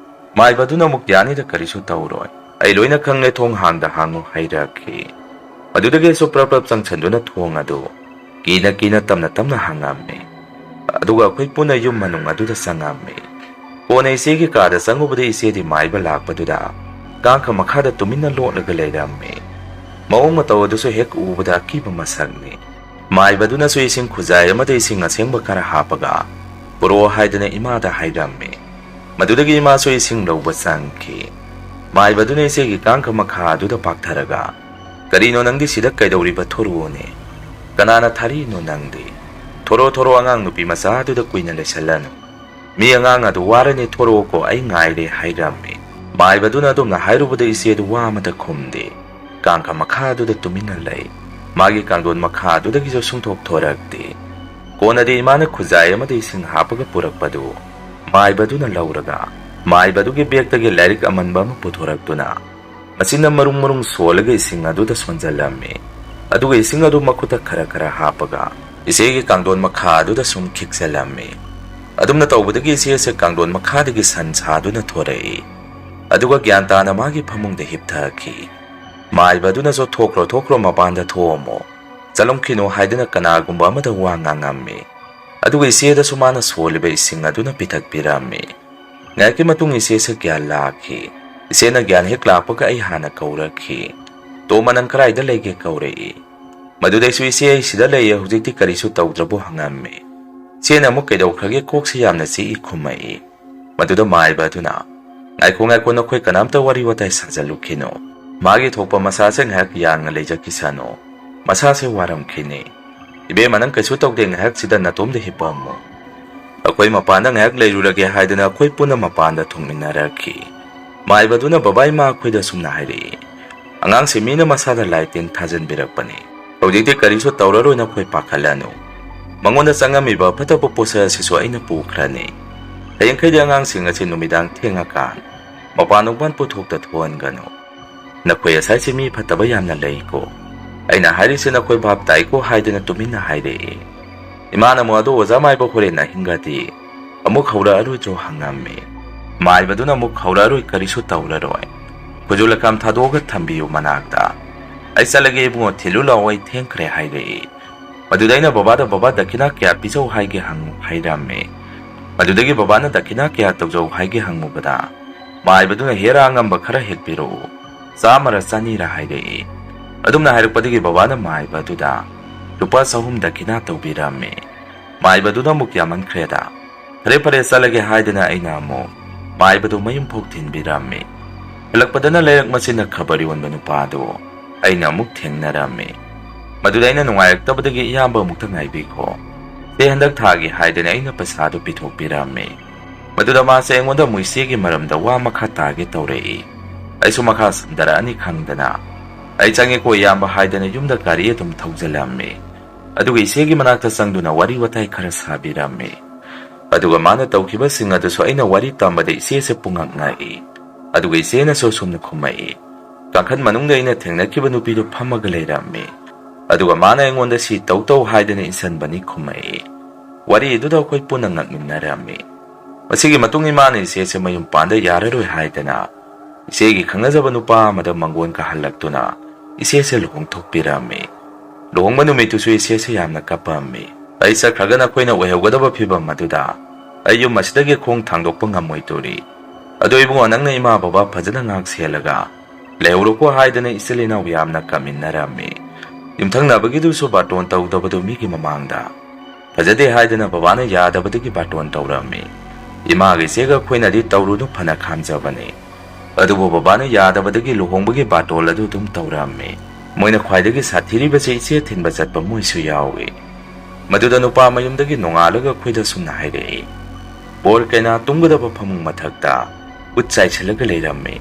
ꯃꯥꯏꯕꯗꯨꯅ ꯑꯃꯨꯛ, "ꯌꯥꯅꯤꯗ, ꯀꯔꯤꯁꯨ ꯇꯧꯔꯣꯏ꯫ ꯑꯩ ꯂꯣꯏꯅ ꯈꯪꯂꯦ, ꯊꯣꯡ ꯍꯥꯡꯗ ꯍꯥꯡꯉꯨ" ꯍꯥꯏꯔꯛꯈꯤ꯫ ꯃꯗꯨꯗꯒꯤ ꯑꯩꯁꯨ ꯄ꯭ꯔꯞ ꯄ꯭ꯔꯞ ꯆꯪꯁꯤꯟꯗꯨꯅ ꯊꯣꯡ ꯑꯗꯨ ꯀꯤꯅ ꯀꯤꯅ ꯇꯞꯅ ꯇꯞꯅ ꯍꯥꯡꯉꯝꯃꯤ꯫ ꯑꯗꯨꯒ ꯑꯩꯈꯣꯏ ꯄꯨꯟꯅ ꯌꯨꯝ ꯃꯅꯨꯡ ꯑꯗꯨꯗ ꯆꯪꯉꯝꯃꯤ꯫ ꯀꯣꯟꯅ ꯏꯆꯦꯒꯤ ꯀꯥꯗ ꯆꯪꯉꯨꯕꯗ ꯏꯆꯦꯗꯤ ꯃꯥꯏꯕ ꯂꯥꯛꯄꯗꯨꯗ ꯀꯥꯡꯈ ꯃꯈꯥꯗ ꯇꯨꯃꯤꯟꯅ ꯂꯣꯠꯂꯒ ꯂꯩꯔꯝꯃꯤ꯫ ꯃꯑꯣꯡ ꯃꯇꯧ ꯑꯗꯨꯁꯨ ꯍꯦꯛ ꯎꯕꯗ ꯑꯀꯤꯕ ꯃꯁꯛꯅꯤ꯫ ꯃꯥꯏꯕꯗꯨꯅꯁꯨ ꯏꯁꯤꯡ ꯈꯨꯖꯥꯏ ꯑꯃꯗ ꯏꯁꯤꯡ ꯑꯁꯦꯡꯕ ꯈꯔ ꯍꯥꯞꯄꯒ ꯄꯨꯔꯛꯑꯣ ꯍꯥꯏꯗꯅ ꯏꯃꯥꯗ ꯍꯥꯏꯔꯝꯃꯤ꯫ ꯃꯗꯨꯗꯒꯤ ꯏꯃꯥꯁꯨ ꯏꯁꯤꯡ ꯂꯧꯕ ꯆꯪꯈꯤ꯫ ꯃꯥꯏꯕꯗꯨꯅ ꯏꯆꯦꯒꯤ ꯀꯥꯡꯈ ꯃꯈꯥ ꯑꯗꯨꯗ ꯄꯥꯛꯊꯔꯒ, "ꯀꯔꯤꯅꯣ ꯅꯪꯗꯤ ꯁꯤꯗ ꯀꯩꯗꯧꯔꯤꯕ? ꯊꯣꯔꯛꯑꯣꯅꯦ꯫ ꯀꯅꯥꯅ ꯊꯥꯔꯤꯅꯣ ꯅꯪꯗꯤ? ꯊꯣꯔꯛꯑꯣ, ꯊꯣꯔꯛꯑꯣ, ꯑꯉꯥꯡ ꯅꯨꯄꯤ ꯃꯆꯥ ꯑꯗꯨꯗ ꯀꯨꯏꯅ ꯂꯩꯁꯜꯂꯅꯨ꯫ ꯃꯤ ꯑꯉꯥꯡ ꯑꯗꯨ ꯋꯥꯔꯅꯤ, ꯊꯣꯔꯛꯑꯣꯀꯣ, ꯑꯩ ꯉꯥꯏꯔꯦ," ꯍꯥꯏꯔꯝꯃꯤ꯫ ꯃꯥꯏꯕꯗꯨꯅ ꯑꯗꯨꯝꯅ ꯍꯥꯏꯔꯨꯕꯗ ꯏꯆꯦꯗꯨ ꯋꯥ ꯑꯃꯇ ꯈꯨꯝꯗꯦ꯫ ꯀꯥꯡꯈ ꯃꯈꯥ ꯑꯗꯨꯗ ꯇꯨꯃꯤꯟꯅ ꯂꯩ꯫ ꯃꯥꯒꯤ ꯀꯥꯡꯊꯣꯟ ꯃꯈꯥ ꯑꯗꯨꯗꯒꯤꯁꯨ ꯁꯨꯡꯊꯣꯛ ꯊꯣꯔꯛꯇꯦ꯫ ꯀꯣꯟꯅꯗꯤ ꯏꯃꯥꯅ ꯈꯨꯖꯥꯏ ꯑꯃꯗ ꯏꯁꯤꯡ ꯍꯥꯞꯄꯒ ꯄꯨꯔꯛꯄꯗꯨ ꯃꯥꯏꯕꯗꯨꯅ ꯂꯧꯔꯒ ꯃꯥꯏꯕꯗꯨꯒꯤ ꯕꯦꯒꯇꯒꯤ ꯂꯥꯏꯔꯤꯛ ꯑꯃꯟꯕ ꯑꯃ ꯄꯨꯊꯣꯔꯛꯇꯨꯅ ꯃꯆꯤꯟꯅ ꯃꯔꯨꯡ ꯃꯔꯨꯡ ꯁꯣꯜꯂꯒ ꯏꯁꯤꯡ ꯑꯗꯨꯗ ꯁꯣꯟꯖꯜꯂꯝꯃꯤ꯫ ꯑꯗꯨꯒ ꯏꯁꯤꯡ ꯑꯗꯨ ꯃꯈꯨꯠꯇ ꯈꯔ ꯈꯔ ꯍꯥꯞꯄꯒ ꯏꯆꯦꯒꯤ ꯀꯥꯡꯊꯣꯟ ꯃꯈꯥ ꯑꯗꯨꯗ ꯁꯨꯝ ꯈꯤꯛꯆꯜꯂꯝꯃꯤ꯫ ꯑꯗꯨꯝꯅ ꯇꯧꯕꯗꯒꯤ ꯏꯆꯦꯁꯦ ꯀꯥꯡꯊꯣꯟ ꯃꯈꯥꯗꯒꯤ ꯁꯟ ꯁꯥꯗꯨꯅ ꯊꯣꯔꯛꯏ꯫ ꯑꯗꯨꯒ ꯒ꯭ꯌꯥꯟ ꯇꯥꯅ ꯃꯥꯒꯤ ꯐꯃꯨꯡꯗ ꯍꯤꯞꯊꯈꯤ꯫ ꯃꯥꯏꯕ ꯑꯗꯨꯅꯁꯨ, "ꯊꯣꯛꯈ꯭ꯔꯣ, ꯊꯣꯛꯈ꯭ꯔꯣ, ꯃꯄꯥꯟꯗ ꯊꯣꯛꯑꯝꯃꯣ꯫ ꯆꯠꯂꯝꯈꯤꯅꯣ" ꯍꯥꯏꯗꯨꯅ ꯀꯅꯥꯒꯨꯝꯕ ꯑꯃꯗ ꯋꯥ ꯉꯥꯡꯉꯝꯃꯤ꯫ ꯑꯗꯨꯒ ꯏꯆꯦꯗꯁꯨ ꯃꯥꯅ ꯁꯣꯜꯂꯤꯕ ꯏꯁꯤꯡ ꯑꯗꯨꯅ ꯄꯤꯊꯛꯄꯤꯔꯝꯃꯤ꯫ ꯉꯥꯏꯍꯥꯛꯀꯤ ꯃꯇꯨꯡ ꯏꯆꯦꯁꯦ ꯒ꯭ꯌꯥꯟ ꯂꯥꯛꯈꯤ꯫ ꯏꯆꯦꯅ ꯒ꯭ꯌꯥꯟ ꯍꯦꯛ ꯂꯥꯛꯄꯒ ꯑꯩ ꯍꯥꯟꯅ ꯀꯧꯔꯛꯈꯤ꯫ "ꯇꯣꯝꯕ, ꯅꯪ ꯀꯗꯥꯏꯗ ꯂꯩꯒꯦ?" ꯀꯧꯔꯛꯏ꯫ ꯃꯗꯨꯗꯩꯁꯨ, "ꯏꯆꯦ, ꯑꯩ ꯁꯤꯗ ꯂꯩꯌꯦ, ꯍꯧꯖꯤꯛꯇꯤ ꯀꯔꯤꯁꯨ ꯇꯧꯗ꯭ꯔꯕꯣ?" ꯍꯪꯉꯝꯃꯤ꯫ ꯏꯆꯦꯅ ꯑꯃꯨꯛ, "ꯀꯩꯗꯧꯈ꯭ꯔꯒꯦ? ꯀꯣꯛꯁꯤ ꯌꯥꯝꯅ ꯆꯤꯛꯏ" ꯈꯨꯝꯃꯛꯏ꯫ ꯃꯗꯨꯗ ꯃꯥꯏꯕ ꯑꯗꯨꯅ, "ꯉꯥꯏꯈꯣ, ꯉꯥꯏꯈꯣ, ꯅꯈꯣꯏ ꯀꯅꯥꯝꯇ ꯋꯥꯔꯤ ꯋꯥꯇꯥꯏ ꯁꯥꯖꯜꯂꯨꯈꯤꯅꯣ꯫ ꯃꯥꯒꯤ ꯊꯣꯛꯄ ꯃꯁꯥꯁꯦ ꯉꯥꯏꯍꯥꯛ ꯌꯥꯡꯅ ꯂꯩꯖꯈꯤꯁꯅꯨ꯫ ꯃꯁꯥꯁꯦ ꯋꯥꯔꯝꯈꯤꯅꯤ꯫ ꯏꯕꯦꯝꯃ, ꯅꯪ ꯀꯩꯁꯨ ꯇꯧꯗꯦ, ꯉꯥꯏꯍꯥꯛ ꯁꯤꯗ ꯅꯇꯣꯝꯗ ꯍꯤꯞꯄꯝꯃꯨ꯫ ꯑꯩꯈꯣꯏ ꯃꯄꯥꯟꯗ ꯉꯥꯏꯍꯥꯛ ꯂꯩꯔꯨꯔꯒꯦ" ꯍꯥꯏꯗꯅ ꯑꯩꯈꯣꯏ ꯄꯨꯟꯅ ꯃꯄꯥꯟꯗ ꯊꯣꯛꯃꯤꯟꯅꯔꯛꯈꯤ꯫ ꯃꯥꯏꯕꯗꯨꯅ ꯕꯕꯥ ꯏꯃꯥ ꯑꯩꯈꯣꯏꯗ ꯑꯁꯨꯝꯅ ꯍꯥꯏꯔꯛꯏ, "ꯑꯉꯥꯡꯁꯦ ꯃꯤꯅ ꯃꯁꯥꯗ ꯂꯥꯏ ꯇꯤꯟ ꯊꯥꯖꯤꯟꯕꯤꯔꯛꯄꯅꯤ꯫ ꯍꯧꯖꯤꯛꯇꯤ ꯀꯔꯤꯁꯨ ꯇꯧꯔꯔꯣꯏ, ꯅꯈꯣꯏ ꯄꯥꯈꯠꯂꯅꯨ꯫ ꯃꯉꯣꯟꯗ ꯆꯪꯉꯝꯃꯤꯕ ꯐꯠꯇꯕ ꯄꯣꯠꯁꯛ ꯑꯁꯤꯁꯨ ꯑꯩꯅ ꯄꯨꯈ꯭ꯔꯅꯤ꯫ ꯍꯌꯦꯡꯈꯩꯗꯤ ꯑꯉꯥꯡꯁꯤꯡ ꯑꯁꯤ ꯅꯨꯃꯤꯗꯥꯡ ꯊꯦꯡꯉꯀꯥꯟ ꯃꯄꯥꯟ ꯅꯨꯡꯄꯥꯟ ꯄꯨꯊꯣꯛꯇ ꯊꯣꯛꯍꯟꯒꯅꯨ꯫ ꯅꯈꯣꯏ ꯑꯁꯥꯏꯁꯦ ꯃꯤ ꯐꯠꯇꯕ ꯌꯥꯝꯅ ꯂꯩꯀꯣ꯫ ꯑꯩꯅ ꯍꯥꯏꯔꯤꯁꯦ ꯅꯈꯣꯏ ꯚꯥꯞ ꯇꯥꯏꯀꯣ?" ꯍꯥꯏꯗꯅ ꯇꯨꯃꯤꯟꯅ ꯍꯥꯏꯔꯛꯏ꯫ ꯏꯃꯥꯅ ꯑꯃꯨꯛ, "ꯑꯗꯣ ꯑꯣꯖꯥ ꯃꯥꯏꯕ, ꯍꯣꯔꯦꯟ ꯑꯍꯤꯡꯒꯗꯤ ꯑꯃꯨꯛ ꯍꯧꯔꯛꯑꯔꯣꯏꯗ꯭ꯔꯣ?" ꯍꯪꯉꯝꯃꯤ꯫ ꯃꯥꯏꯕꯗꯨꯅ ꯑꯃꯨꯛ, "ꯍꯧꯔꯛꯑꯔꯣꯏ, ꯀꯔꯤꯁꯨ ꯇꯧꯔꯔꯣꯏ꯫ ꯈꯨꯖꯨ ꯂꯩꯈꯥꯝ ꯊꯥꯗꯣꯛꯑꯒ ꯊꯝꯕꯤꯌꯨ ꯃꯅꯥꯛꯇ꯫ ꯑꯩ ꯆꯠꯂꯒꯦ ꯏꯕꯨꯡꯉꯣ, ꯊꯤꯜꯂꯨ ꯂꯥꯛꯑꯣ, ꯑꯩ ꯊꯦꯡꯈ꯭ꯔꯦ," ꯍꯥꯏꯔꯛꯏ꯫ ꯃꯗꯨꯗ ꯑꯩꯅ ꯕꯕꯥꯗ, "ꯕꯕꯥ, ꯗꯈꯤꯅꯥ ꯀꯌꯥ ꯄꯤꯖꯧ ꯍꯥꯏꯒꯦ ꯍꯪꯉꯨ" ꯍꯥꯏꯔꯝꯃꯤ꯫ ꯃꯗꯨꯗꯒꯤ ꯕꯕꯥꯅ ꯗꯈꯤꯅꯥ ꯀꯌꯥ ꯇꯧꯖꯧ ꯍꯥꯏꯒꯦ ꯍꯪꯉꯨꯕꯗ, ꯃꯥꯏꯕꯗꯨꯅ "ꯍꯦꯔꯥ ꯑꯉꯝꯕ ꯈꯔ ꯍꯦꯛ ꯄꯤꯔꯛꯎ, ꯆꯥꯝꯃꯔ ꯆꯅꯤꯔ" ꯍꯥꯏꯔꯛꯏ꯫ ꯑꯗꯨꯝꯅ ꯍꯥꯏꯔꯛꯄꯗꯒꯤ ꯕꯕꯥꯅ ꯃꯥꯏꯕ ꯑꯗꯨꯗ ꯂꯨꯄꯥ ꯆꯍꯨꯝ ꯗꯈꯤꯅꯥ ꯇꯧꯕꯤꯔꯝꯃꯤ꯫ ꯃꯥꯏꯕꯗꯨꯅ ꯑꯃꯨꯛ ꯌꯥꯝꯃꯟꯈ꯭ꯔꯦꯗ, "ꯐꯔꯦ ꯐꯔꯦ, ꯆꯠꯂꯒꯦ" ꯍꯥꯏꯗꯅ ꯑꯩꯅ ꯑꯃꯨꯛ ꯃꯥꯏꯕꯗꯨ ꯃꯌꯨꯝ ꯐꯥꯎ ꯊꯤꯟꯕꯤꯔꯝꯃꯤ꯫ ꯍꯜꯂꯛꯄꯗꯅ ꯂꯩꯔꯛ ꯃꯆꯤꯟꯗ ꯈꯕꯔ ꯌꯣꯟꯕ ꯅꯨꯄꯥꯗꯨ ꯑꯩꯅ ꯑꯃꯨꯛ ꯊꯦꯡꯅꯔꯝꯃꯤ꯫ ꯃꯗꯨꯗ ꯑꯩꯅ ꯅꯨꯡꯉꯥꯏꯔꯛꯇꯕꯗꯒꯤ, "ꯏꯌꯥꯝꯕ, ꯑꯃꯨꯛꯇ ꯉꯥꯏꯕꯤꯈꯣ, ꯁꯦ ꯍꯟꯗꯛ ꯊꯥꯒꯤ" ꯍꯥꯏꯗꯅ ꯑꯩꯅ ꯄꯩꯁꯥꯗꯨ ꯄꯤꯊꯣꯛꯄꯤꯔꯝꯃꯤ꯫ ꯃꯗꯨꯗ ꯃꯥꯁꯦ ꯑꯩꯉꯣꯟꯗ ꯑꯃꯨꯛ ꯏꯆꯦꯒꯤ ꯃꯔꯝꯗ ꯋꯥ ꯃꯈꯥ ꯇꯥꯒꯦ ꯇꯧꯔꯛꯏ꯫ ꯑꯩꯁꯨ ꯃꯈꯥ ꯁꯝꯊꯔꯛꯑꯅꯤ ꯈꯪꯗꯅ, "ꯑꯩ ꯆꯪꯉꯦꯀꯣ ꯏꯌꯥꯝꯕ" ꯍꯥꯏꯗꯅ ꯌꯨꯝꯗ ꯒꯥꯔꯤ ꯑꯗꯨꯝ ꯊꯧꯖꯤꯜꯂꯝꯃꯤ꯫ ꯑꯗꯨꯒ ꯏꯆꯦꯒꯤ ꯃꯅꯥꯛꯇ ꯆꯪꯗꯨꯅ ꯋꯥꯔꯤ ꯋꯥꯇꯥꯏ ꯈꯔ ꯁꯥꯕꯤꯔꯝꯃꯤ꯫ ꯑꯗꯨꯒ ꯃꯥꯅ ꯇꯧꯈꯤꯕꯁꯤꯡ ꯑꯗꯨꯁꯨ ꯑꯩꯅ ꯋꯥꯔꯤ ꯇꯝꯕꯗ ꯏꯆꯦꯁꯦ ꯄꯨꯡꯉꯛ ꯉꯛꯏ꯫ ꯑꯗꯨꯒ ꯏꯆꯦꯅꯁꯨ ꯑꯁꯨꯝꯅ ꯈꯨꯝꯃꯛꯏ, "ꯀꯥꯡꯈꯟ ꯃꯅꯨꯡꯗ ꯑꯩꯅ ꯊꯦꯡꯅꯈꯤꯕ ꯅꯨꯄꯤꯗꯨ ꯐꯝꯃꯒ ꯂꯩꯔꯝꯃꯤ꯫ ꯑꯗꯨꯒ ꯃꯥꯅ ꯑꯩꯉꯣꯟꯗ ꯁꯤ ꯇꯧ ꯇꯧ ꯍꯥꯏꯗꯅ ꯏꯟꯁꯤꯟꯕꯅꯤ" ꯈꯨꯝꯃꯛꯏ꯫ ꯋꯥꯔꯤ ꯑꯗꯨꯗ ꯑꯩꯈꯣꯏ ꯄꯨꯟꯅ ꯉꯛꯃꯤꯟꯅꯔꯝꯃꯤ꯫ ꯃꯁꯤꯒꯤ ꯃꯇꯨꯡ ꯏꯃꯥꯅ ꯏꯆꯦꯁꯦ ꯃꯌꯨꯝ ꯄꯥꯟꯗ ꯌꯥꯔꯔꯣꯏ ꯍꯥꯏꯗꯅ ꯏꯆꯦꯒꯤ ꯈꯪꯅꯖꯕ ꯅꯨꯄꯥ ꯑꯃꯗ ꯃꯪꯒꯣꯟ ꯀꯥꯍꯜꯂꯛꯇꯨꯅ ꯏꯆꯦꯁꯦ ꯂꯨꯍꯣꯡꯊꯣꯛꯄꯤꯔꯝꯃꯤ꯫ ꯂꯨꯍꯣꯡꯕ ꯅꯨꯃꯤꯠꯇꯨꯁꯨ ꯏꯆꯦꯁꯦ ꯌꯥꯝꯅ ꯀꯞꯄꯝꯃꯤ꯫ "ꯑꯩ ꯆꯠꯈ꯭ꯔꯒ ꯅꯈꯣꯏꯅ ꯑꯣꯏꯍꯧꯒꯗꯕ ꯐꯤꯕꯝ ꯑꯗꯨꯗ ꯑꯩ ꯌꯨꯝ ꯑꯁꯤꯗꯒꯤ ꯈꯣꯡ ꯊꯥꯡꯗꯣꯛꯄ ꯉꯝꯃꯣꯏꯗꯣꯔꯤ꯫ ꯑꯗꯣ ꯏꯕꯨꯡꯉꯣ, ꯅꯪꯅ ꯏꯃꯥ ꯕꯕꯥ ꯐꯖꯅ ꯉꯥꯛ ꯁꯦꯜꯂꯒ ꯂꯩꯍꯧꯔꯣꯀꯣ" ꯍꯥꯏꯗꯅ ꯏꯆꯤꯜ ꯏꯅꯥꯎ ꯌꯥꯝꯅ ꯀꯞꯃꯤꯟꯅꯔꯝꯃꯤ꯫ ꯌꯨꯝꯊꯪꯅꯕꯒꯤꯗꯨꯁꯨ ꯕꯥꯔꯇꯣꯟ ꯇꯧꯗꯕꯗꯨ ꯃꯤꯒꯤ ꯃꯃꯥꯡꯗ ꯐꯖꯗꯦ ꯍꯥꯏꯗꯅ ꯕꯕꯥꯅ ꯌꯥꯗꯕꯗꯒꯤ ꯕꯥꯔꯇꯣꯟ ꯇꯧꯔꯝꯃꯤ꯫ ꯏꯃꯥꯒ ꯏꯆꯦꯒ ꯑꯩꯈꯣꯏꯅꯗꯤ ꯇꯧꯔꯨꯅꯨ ꯐꯅ ꯈꯥꯝꯖꯕꯅꯤ꯫ ꯑꯗꯨꯕꯨ ꯕꯕꯥꯅ ꯌꯥꯗꯕꯗꯒꯤ ꯂꯨꯍꯣꯡꯕꯒꯤ ꯕꯥꯔꯇꯣꯟ ꯑꯗꯨ ꯑꯗꯨꯝ ꯇꯧꯔꯝꯃꯤ꯫ ꯃꯣꯏꯅ ꯈ꯭ꯋꯥꯏꯗꯒꯤ ꯁꯥꯊꯤꯔꯤꯕꯁꯤ ꯏꯆꯦ ꯊꯤꯟꯕ ꯆꯠꯄ ꯃꯣꯏꯁꯨ ꯌꯥꯎꯏ꯫ ꯃꯗꯨꯗ ꯅꯨꯄꯥ ꯃꯌꯨꯝꯗꯒꯤ ꯅꯣꯡꯉꯥꯜꯂꯒ ꯑꯩꯈꯣꯏꯗ ꯑꯁꯨꯝꯅ ꯍꯥꯏꯔꯛꯏ, "ꯕꯣꯔ ꯀꯩꯅꯥ ꯇꯨꯝꯒꯗꯕ ꯐꯃꯨꯡ ꯃꯊꯛꯇ ꯎꯠ ꯆꯥꯏꯁꯤꯜꯂꯒ ꯂꯩꯔꯝꯃꯤ꯫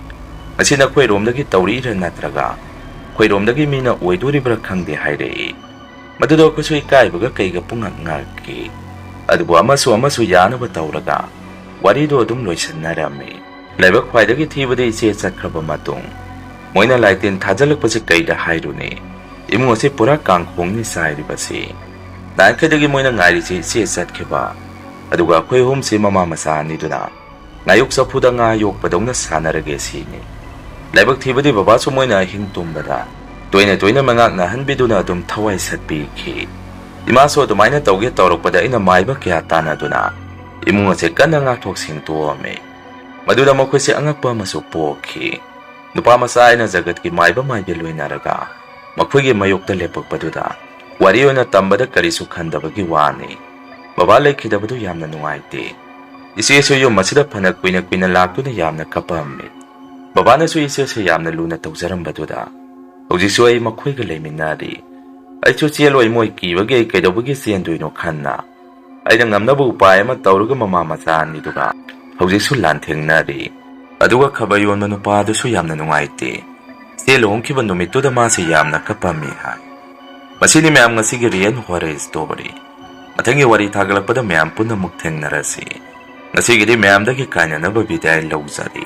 ꯃꯁꯤ ꯅꯈꯣꯏꯔꯣꯝꯗꯒꯤ ꯇꯧꯔꯛꯏꯔꯥ ꯅꯠꯇ꯭ꯔꯒ ꯑꯩꯈꯣꯏꯔꯣꯝꯗꯒꯤ ꯃꯤꯅ ꯑꯣꯏꯗꯣꯔꯤꯕ꯭ꯔꯥ ꯈꯪꯗꯦ" ꯍꯥꯏꯔꯛꯏ꯫ ꯃꯗꯨꯗ ꯑꯩꯈꯣꯏꯁꯨ ꯏꯀꯥꯏꯕꯒ ꯀꯩꯒ ꯄꯨꯡꯉꯛ ꯉꯛꯈꯤ꯫ ꯑꯗꯨꯕꯨ ꯑꯃꯁꯨ ꯑꯃꯁꯨ ꯌꯥꯅꯕ ꯇꯧꯔꯒ ꯋꯥꯔꯤꯗꯨ ꯑꯗꯨꯝ ꯂꯣꯏꯁꯤꯟꯅꯔꯝꯃꯤ꯫ ꯂꯥꯏꯕꯛ ꯈ꯭ꯋꯥꯏꯗꯒꯤ ꯊꯤꯕꯗꯤ ꯏꯆꯦ ꯆꯠꯈ꯭ꯔꯕ ꯃꯇꯨꯡ ꯃꯣꯏꯅ ꯂꯥꯏꯇꯤꯟ ꯊꯥꯖꯤꯜꯂꯛꯄꯁꯤ ꯀꯩꯗ ꯍꯥꯏꯔꯨꯅꯤ? ꯏꯃꯨꯡ ꯑꯁꯤ ꯄꯨꯔꯥ ꯀꯥꯡꯈꯣꯡꯅꯤ ꯆꯥꯏꯔꯤꯕꯁꯤ꯫ ꯅꯍꯥꯟꯈꯩꯗꯒꯤ ꯃꯣꯏꯅ ꯉꯥꯏꯔꯤꯁꯤ ꯏꯆꯦ ꯆꯠꯈꯤꯕ, ꯑꯗꯨꯒ ꯑꯩꯈꯣꯏ ꯑꯍꯨꯝꯁꯤ ꯃꯃꯥ ꯃꯆꯥ ꯑꯅꯤꯗꯨꯅ ꯉꯥꯌꯣꯛ ꯆꯐꯨꯗ ꯉꯥ ꯌꯣꯛꯄꯗꯧꯅ ꯁꯥꯟꯅꯔꯒꯦ ꯁꯤꯅꯤ꯫ ꯂꯥꯏꯕꯛ ꯊꯤꯕꯗꯤ ꯕꯕꯥꯁꯨ ꯃꯣꯏꯅ ꯑꯍꯤꯡ ꯇꯨꯝꯕꯗ ꯇꯣꯏꯅ ꯇꯣꯏꯅ ꯃꯉꯥꯛ ꯅꯥꯍꯟꯕꯤꯗꯨꯅ ꯑꯗꯨꯝ ꯊꯋꯥꯏ ꯁꯠꯄꯤꯈꯤ꯫ ꯏꯃꯥꯁꯨ ꯑꯗꯨꯃꯥꯏꯅ ꯇꯧꯒꯦ ꯇꯧꯔꯛꯄꯗ ꯑꯩꯅ ꯃꯥꯏꯕ ꯀꯌꯥ ꯇꯥꯟꯅꯗꯨꯅ ꯏꯃꯨꯡ ꯑꯁꯦ ꯀꯟꯅ ꯉꯥꯛꯊꯣꯛ ꯁꯦꯡꯇꯣꯛꯑꯝꯃꯤ꯫ ꯃꯗꯨꯗ ꯃꯈꯣꯏꯁꯦ ꯑꯉꯛꯄ ꯑꯃꯁꯨ ꯄꯣꯛꯈꯤ꯫ ꯅꯨꯄꯥ ꯃꯆꯥ ꯍꯥꯏꯅ ꯖꯒꯠꯀꯤ ꯃꯥꯏꯕ ꯃꯥꯏꯕꯤ ꯂꯣꯏꯅꯔꯒ ꯃꯈꯣꯏꯒꯤ ꯃꯥꯌꯣꯛꯇ ꯂꯦꯞꯄꯛꯄꯗꯨꯗ ꯋꯥꯔꯤ ꯑꯣꯏꯅ ꯇꯝꯕꯗ ꯀꯔꯤꯁꯨ ꯈꯟꯗꯕꯒꯤ ꯋꯥꯅꯤ꯫ ꯕꯕꯥ ꯂꯩꯈꯤꯗꯕꯗꯨ ꯌꯥꯝꯅ ꯅꯨꯡꯉꯥꯏꯇꯦ꯫ ꯏꯆꯦꯁꯨ ꯌꯨꯝ ꯑꯁꯤꯗ ꯐꯅ ꯀꯨꯏꯅ ꯀꯨꯏꯅ ꯂꯥꯛꯇꯨꯅ ꯌꯥꯝꯅ ꯀꯞꯄꯝꯃꯤ꯫ ꯕꯕꯥꯅꯁꯨ ꯏꯆꯦꯁꯦ ꯌꯥꯝꯅ ꯂꯨꯅ ꯇꯧꯖꯔꯝꯕꯗꯨꯗ ꯍꯧꯖꯤꯛꯁꯨ ꯑꯩ ꯃꯈꯣꯏꯒ ꯂꯩꯃꯤꯟꯅꯔꯤ꯫ ꯑꯩꯁꯨ ꯆꯦꯜꯂꯣꯏ, ꯃꯣꯏ ꯀꯤꯕꯒꯤ ꯑꯩ ꯀꯩꯗꯧꯕꯒꯤ ꯆꯦꯟꯗꯣꯏꯅꯣ ꯈꯟꯅ ꯑꯩꯅ ꯉꯝꯅꯕ ꯎꯄꯥꯏ ꯑꯃ ꯇꯧꯔꯒ ꯃꯃꯥ ꯃꯆꯥ ꯑꯅꯤꯗꯨꯒ ꯍꯧꯖꯤꯛꯁꯨ ꯂꯥꯟꯊꯦꯡꯅꯔꯤ꯫ ꯑꯗꯨꯒ ꯈꯕꯔ ꯌꯣꯟꯕ ꯅꯨꯄꯥ ꯑꯗꯨꯁꯨ ꯌꯥꯝꯅ ꯅꯨꯡꯉꯥꯏꯇꯦ꯫ ꯆꯦ ꯂꯨꯍꯣꯡꯈꯤꯕ ꯅꯨꯃꯤꯠꯇꯨꯗ ꯃꯥꯁꯤ ꯌꯥꯝꯅ ꯀꯞꯄꯝꯃꯤ ꯍꯥꯏ꯫ ꯃꯁꯤꯅꯤ ꯃꯌꯥꯝ ꯉꯁꯤꯒꯤ Real Horror Story꯫ ꯃꯊꯪꯒꯤ ꯋꯥꯔꯤ ꯊꯥꯒꯠꯂꯛꯄꯗ ꯃꯌꯥꯝ ꯄꯨꯟꯅ ꯑꯃꯨꯛ ꯊꯦꯡꯅꯔꯁꯤ꯫ ꯉꯁꯤꯒꯤꯗꯤ ꯃꯌꯥꯝꯗꯒꯤ ꯀꯥꯏꯅꯅꯕ ꯕꯤꯗꯥꯏ ꯂꯧꯖꯔꯤ꯫